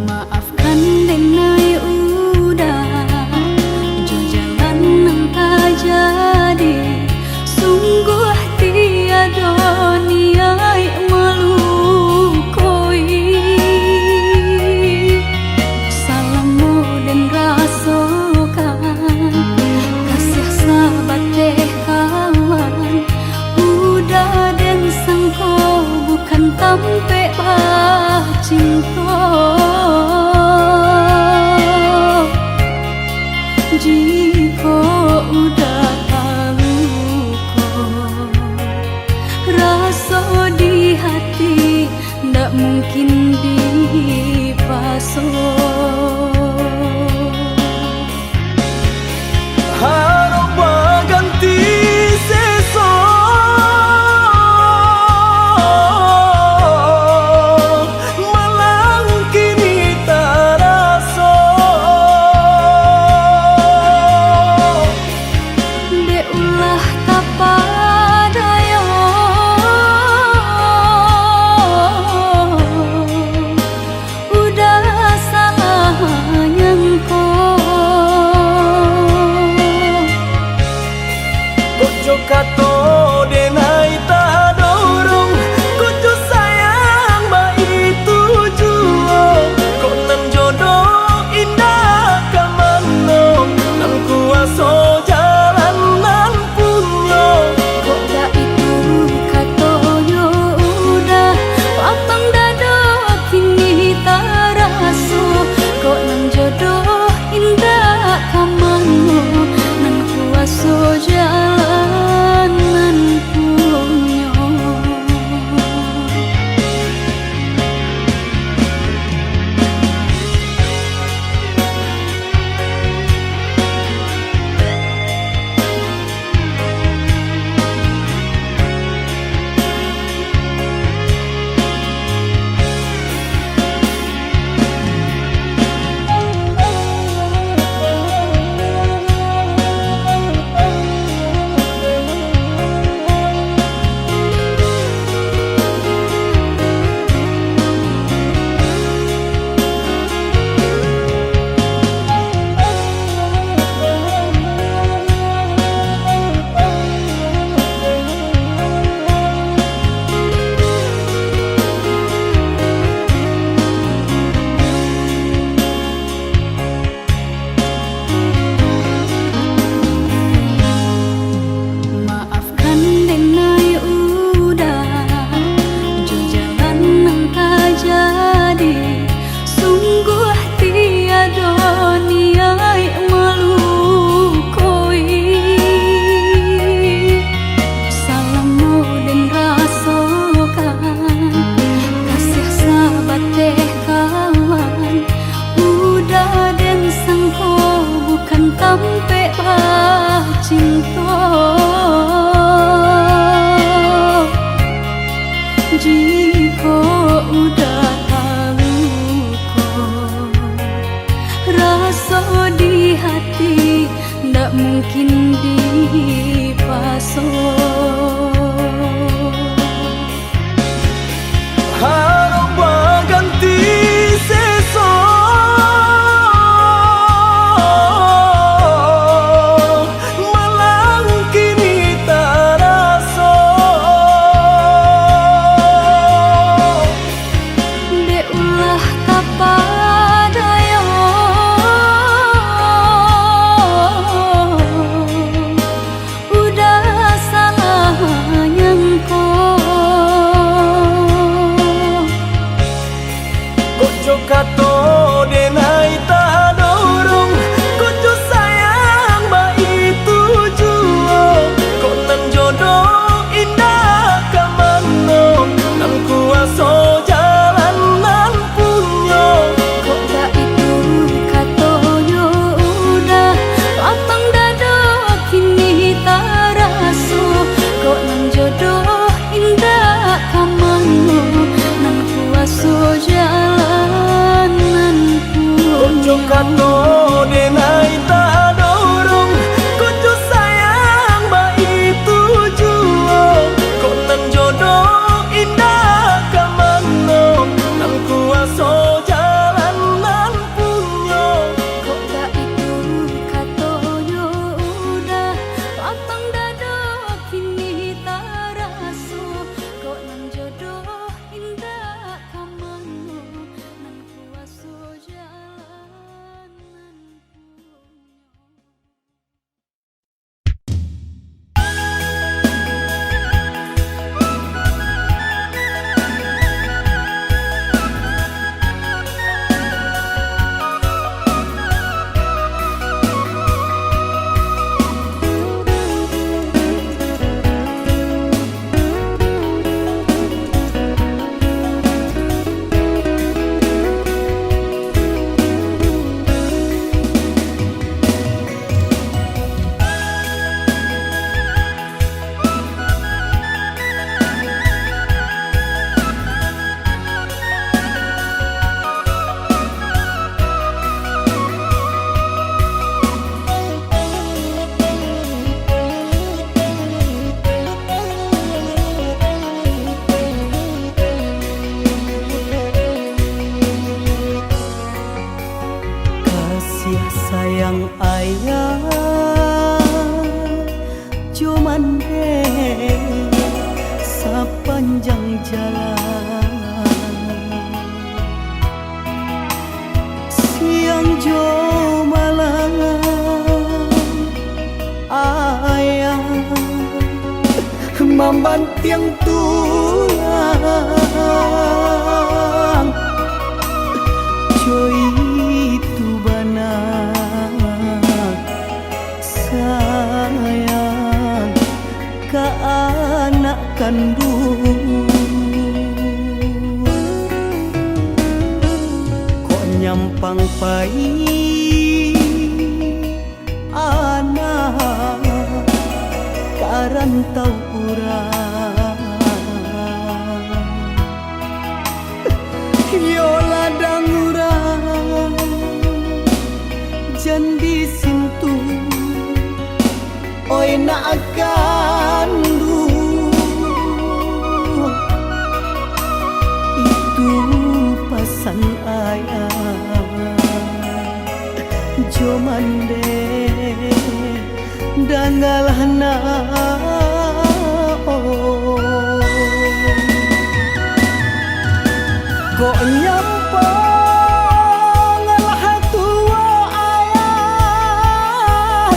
Maafkan den ai Uda, jo jalan nan tajadi, sungguah tiado niaik malukoi. Salamo den rasokan, kasiah sabateh kawan, Uda den sangko bukan tampek bacinto. Jikok Uda taluko, raso di hati ndak mungkin dipaso. Harok baganti seso, malang kini taraso. Dek ulah tapadayo, Uda Bantiang tulang, co itu bana sayang ka anak kanduang. Kok nyampang pai anak ka rantau urang. Iyo ladang urang, jan disintuah, oi nak kanduang. Itu pasan ayah jo mandeh, dangalah nak, oh. Kok nyampang lah tuo ayah,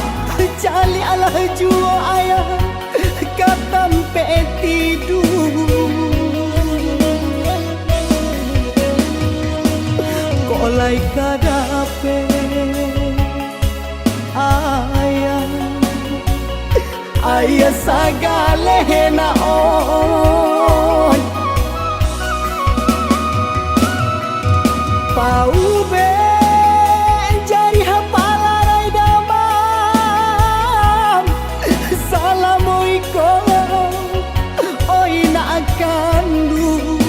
caliaklah juo ayah ka tampek tiduang. Kok lai ka dapek ayah, ayah sagaleh nak, oi. Paubek jariah palarai damam, salamo iko, oi nak kanduang.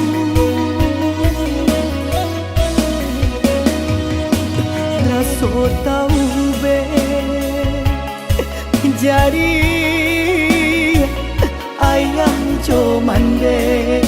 Raso taubek jariah ayah jo mandeh.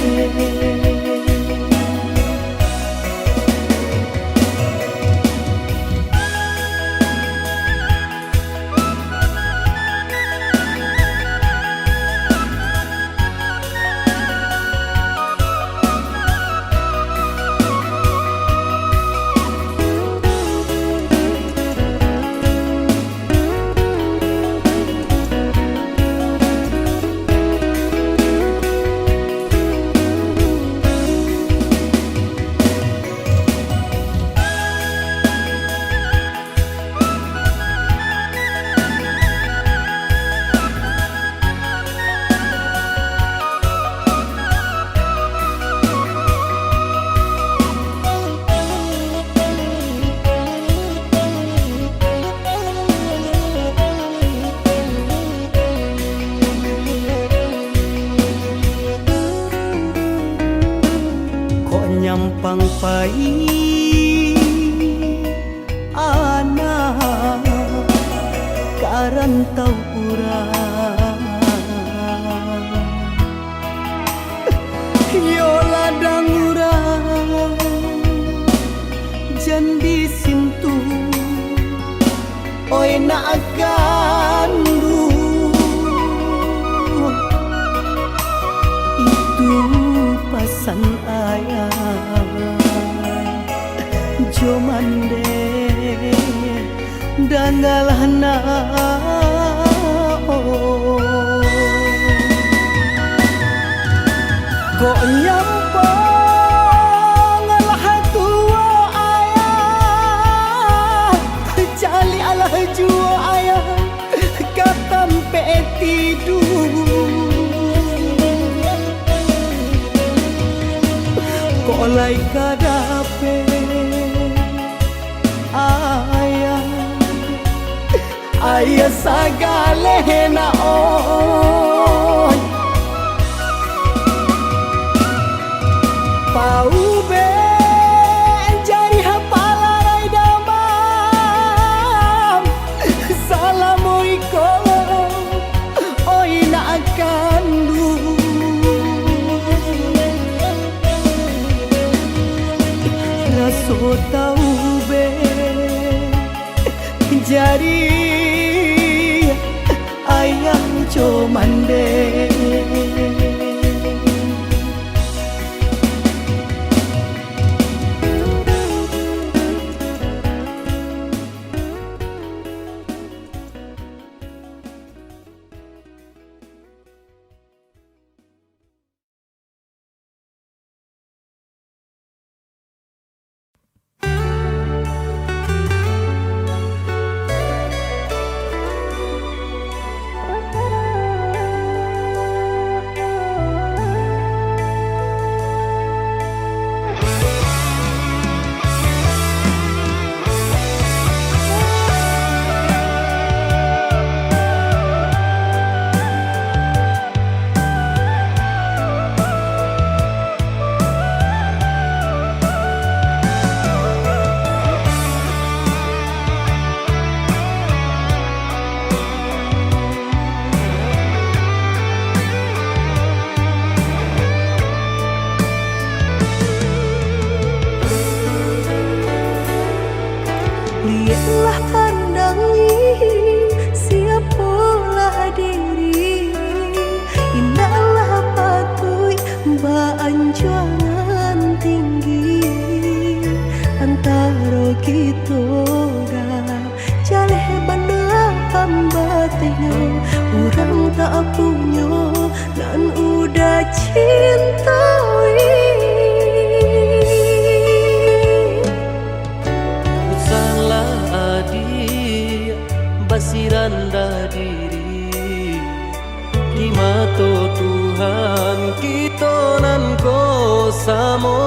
Kok nyampang pai anak ka rantau urang. Iyo ladang urang, jan disintuah, oi nak kanduang. Itu pasan ayah jo mandeh, dangalah nak, oh. Kok nyampang lah tuo ayah, caliaklah juo ayah ka tampek tiduang. Kok lai ka dapek ayah, ayah sagaleh nak, oi. Paubek jariah palarai damam, salamo iko, oi nak kanduang. Raso taubek jariah ayah jo mandeh. Lah pandangi, siapolah diri, indaklah patuik baanjuangan tinggi. Antaro kito dah jaleh bana pambatehnyo, urang tak punyo nan udah cintoi. Usahlah adiak basirandah diri, di mato Tuhan kito nan ko samo.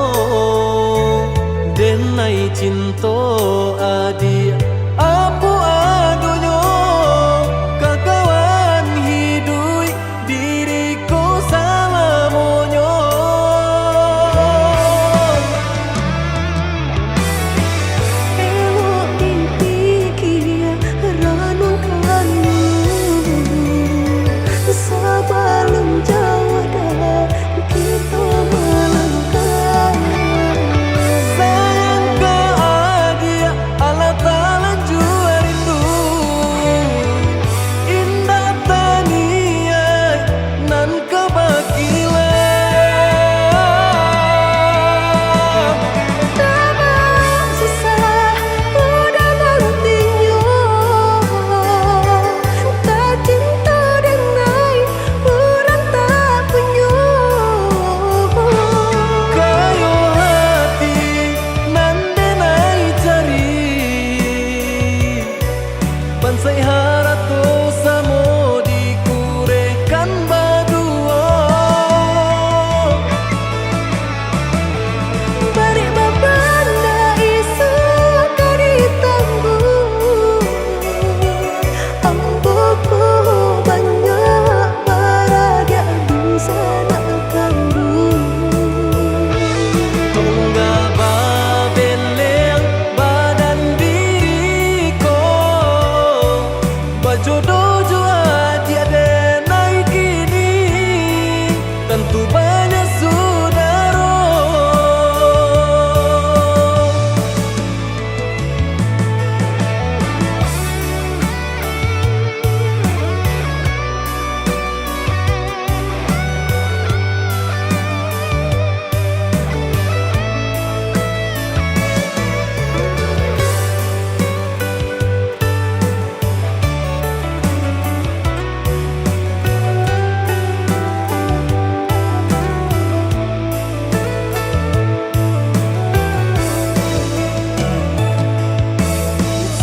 Denai cinto adiak, apo adonyo, kakawan hiduik diri ko salamonyo. Elok dipikia, ranuangkan dulu, sabalun jauah dah kito malangkah. Sayang ka adiak, alah talanjua rindu, indak taniaik nan ka bakilah. Tabang susah udah nantinyo, tacinto denai urang tak punyo. Kayo hati nan denai cari, bansaik harato samo dikurehkan baduo. Barek babanda isuak ka ditangguang. Ambo ko banyak baradiak dunsanak kanduang. Tonggak babeleng badan diri ko, bajodoh jo adiak denai kini, tantu banyak sudaro.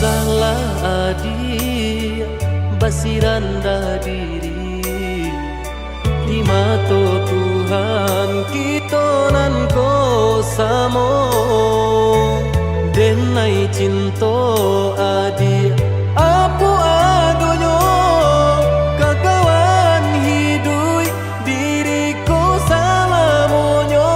Usahlah adiak basirandah diri, di mato Tuhan kito nan ko samo. Denai cinto adiak, apo adonyo, kakawan hiduik diri ko salamonyo.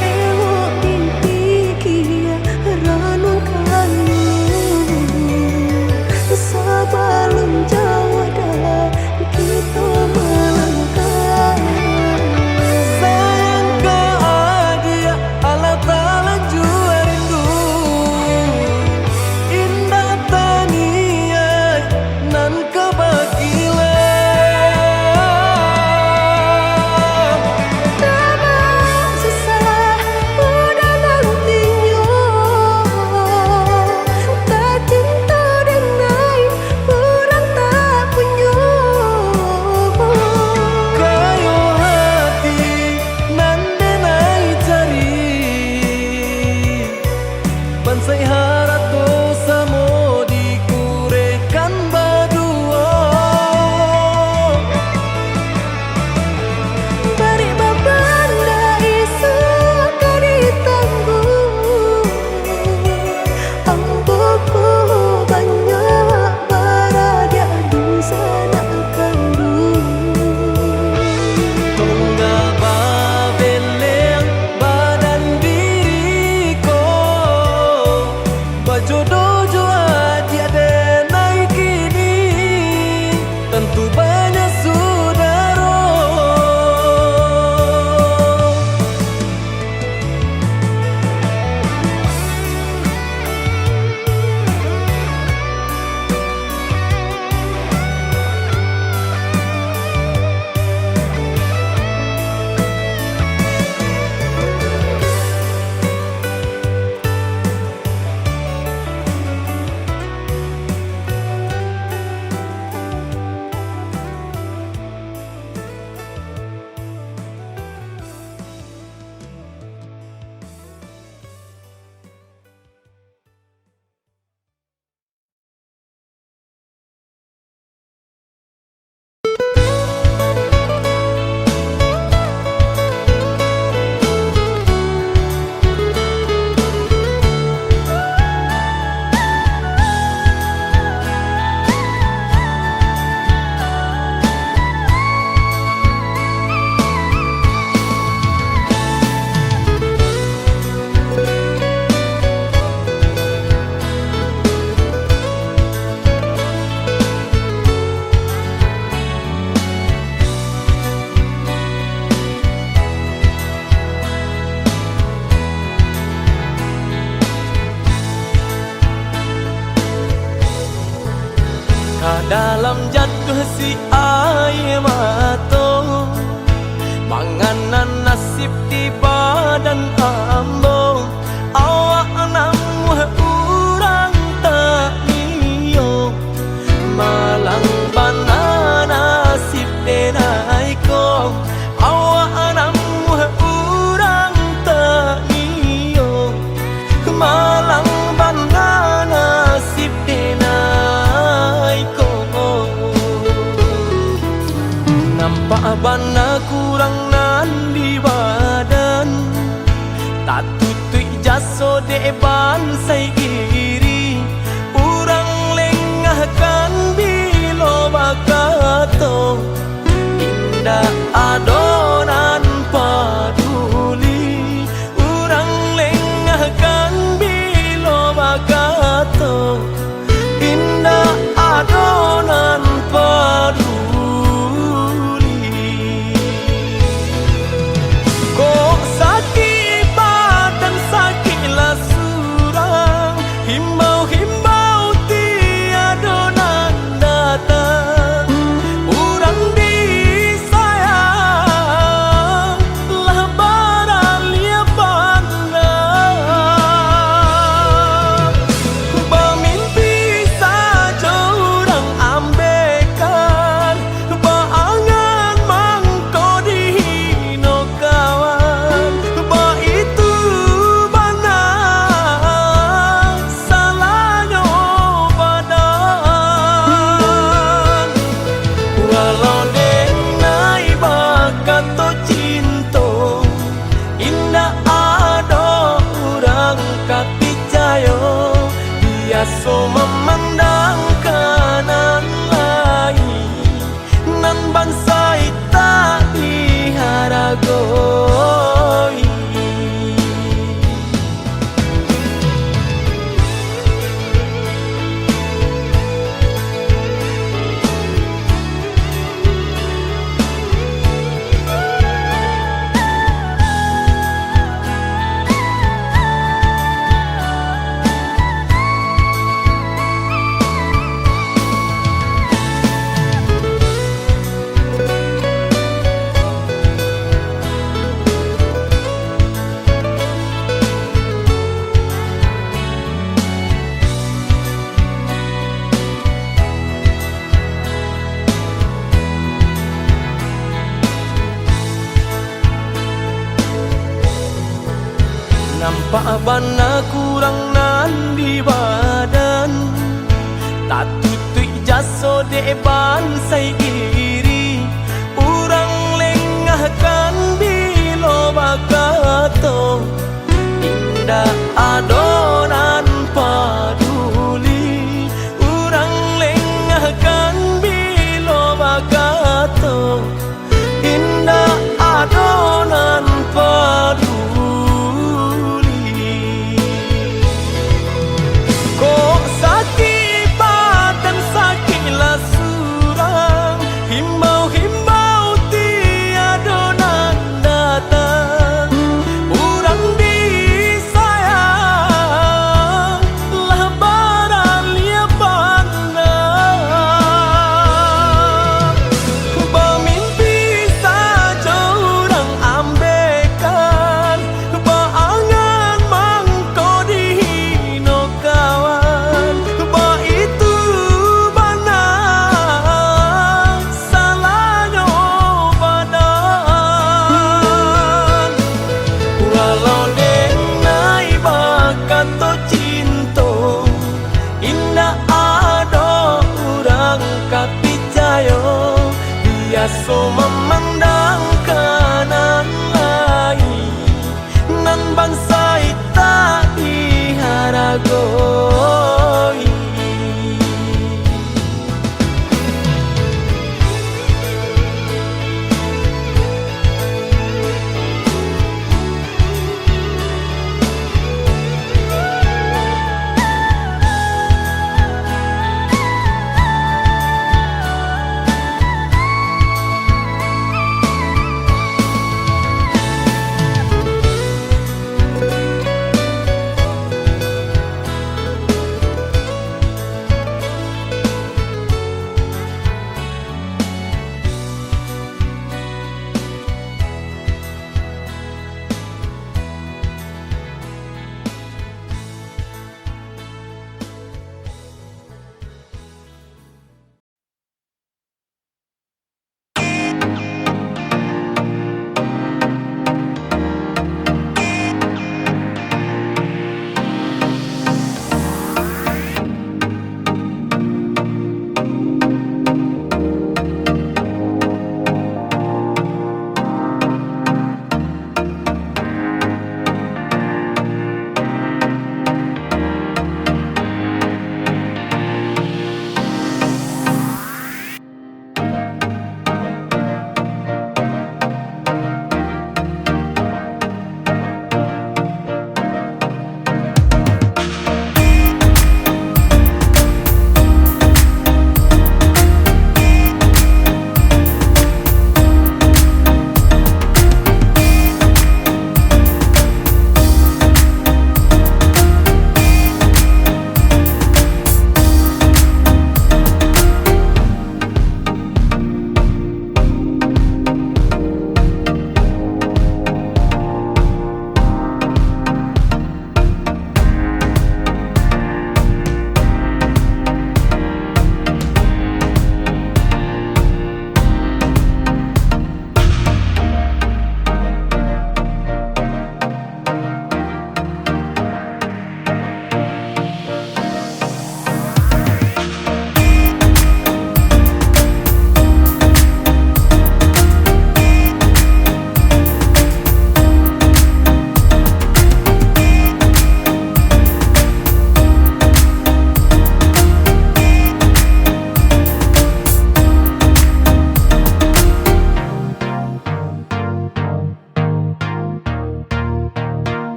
Elok dipikia, ranuangkan dulu, sabalun jauah dah kito malangkah. Nah, kurang nan di badan, tatutuik jaso dek bansai iri. Urang lengahkan bilo bakato, indak ado nan paduli. Urang lengahkan bilo bakato, indak ado nan paduli. Kok sakik badan, sakiklah surang, himbau-himbau tiado nan datang. Urang disayang lah baraliah pandang. Bamimpi sajo urang ambekan, baangan mangko dihino kawan. Baitu bana salahnyo badan. Walau denai bakato cinto, indak ado urang ka picayo. Biaso mamandang ka nan lain, nan bansai tak diharagoi. Nampak bana kurang nan di badan, tatutuik jaso dek bansai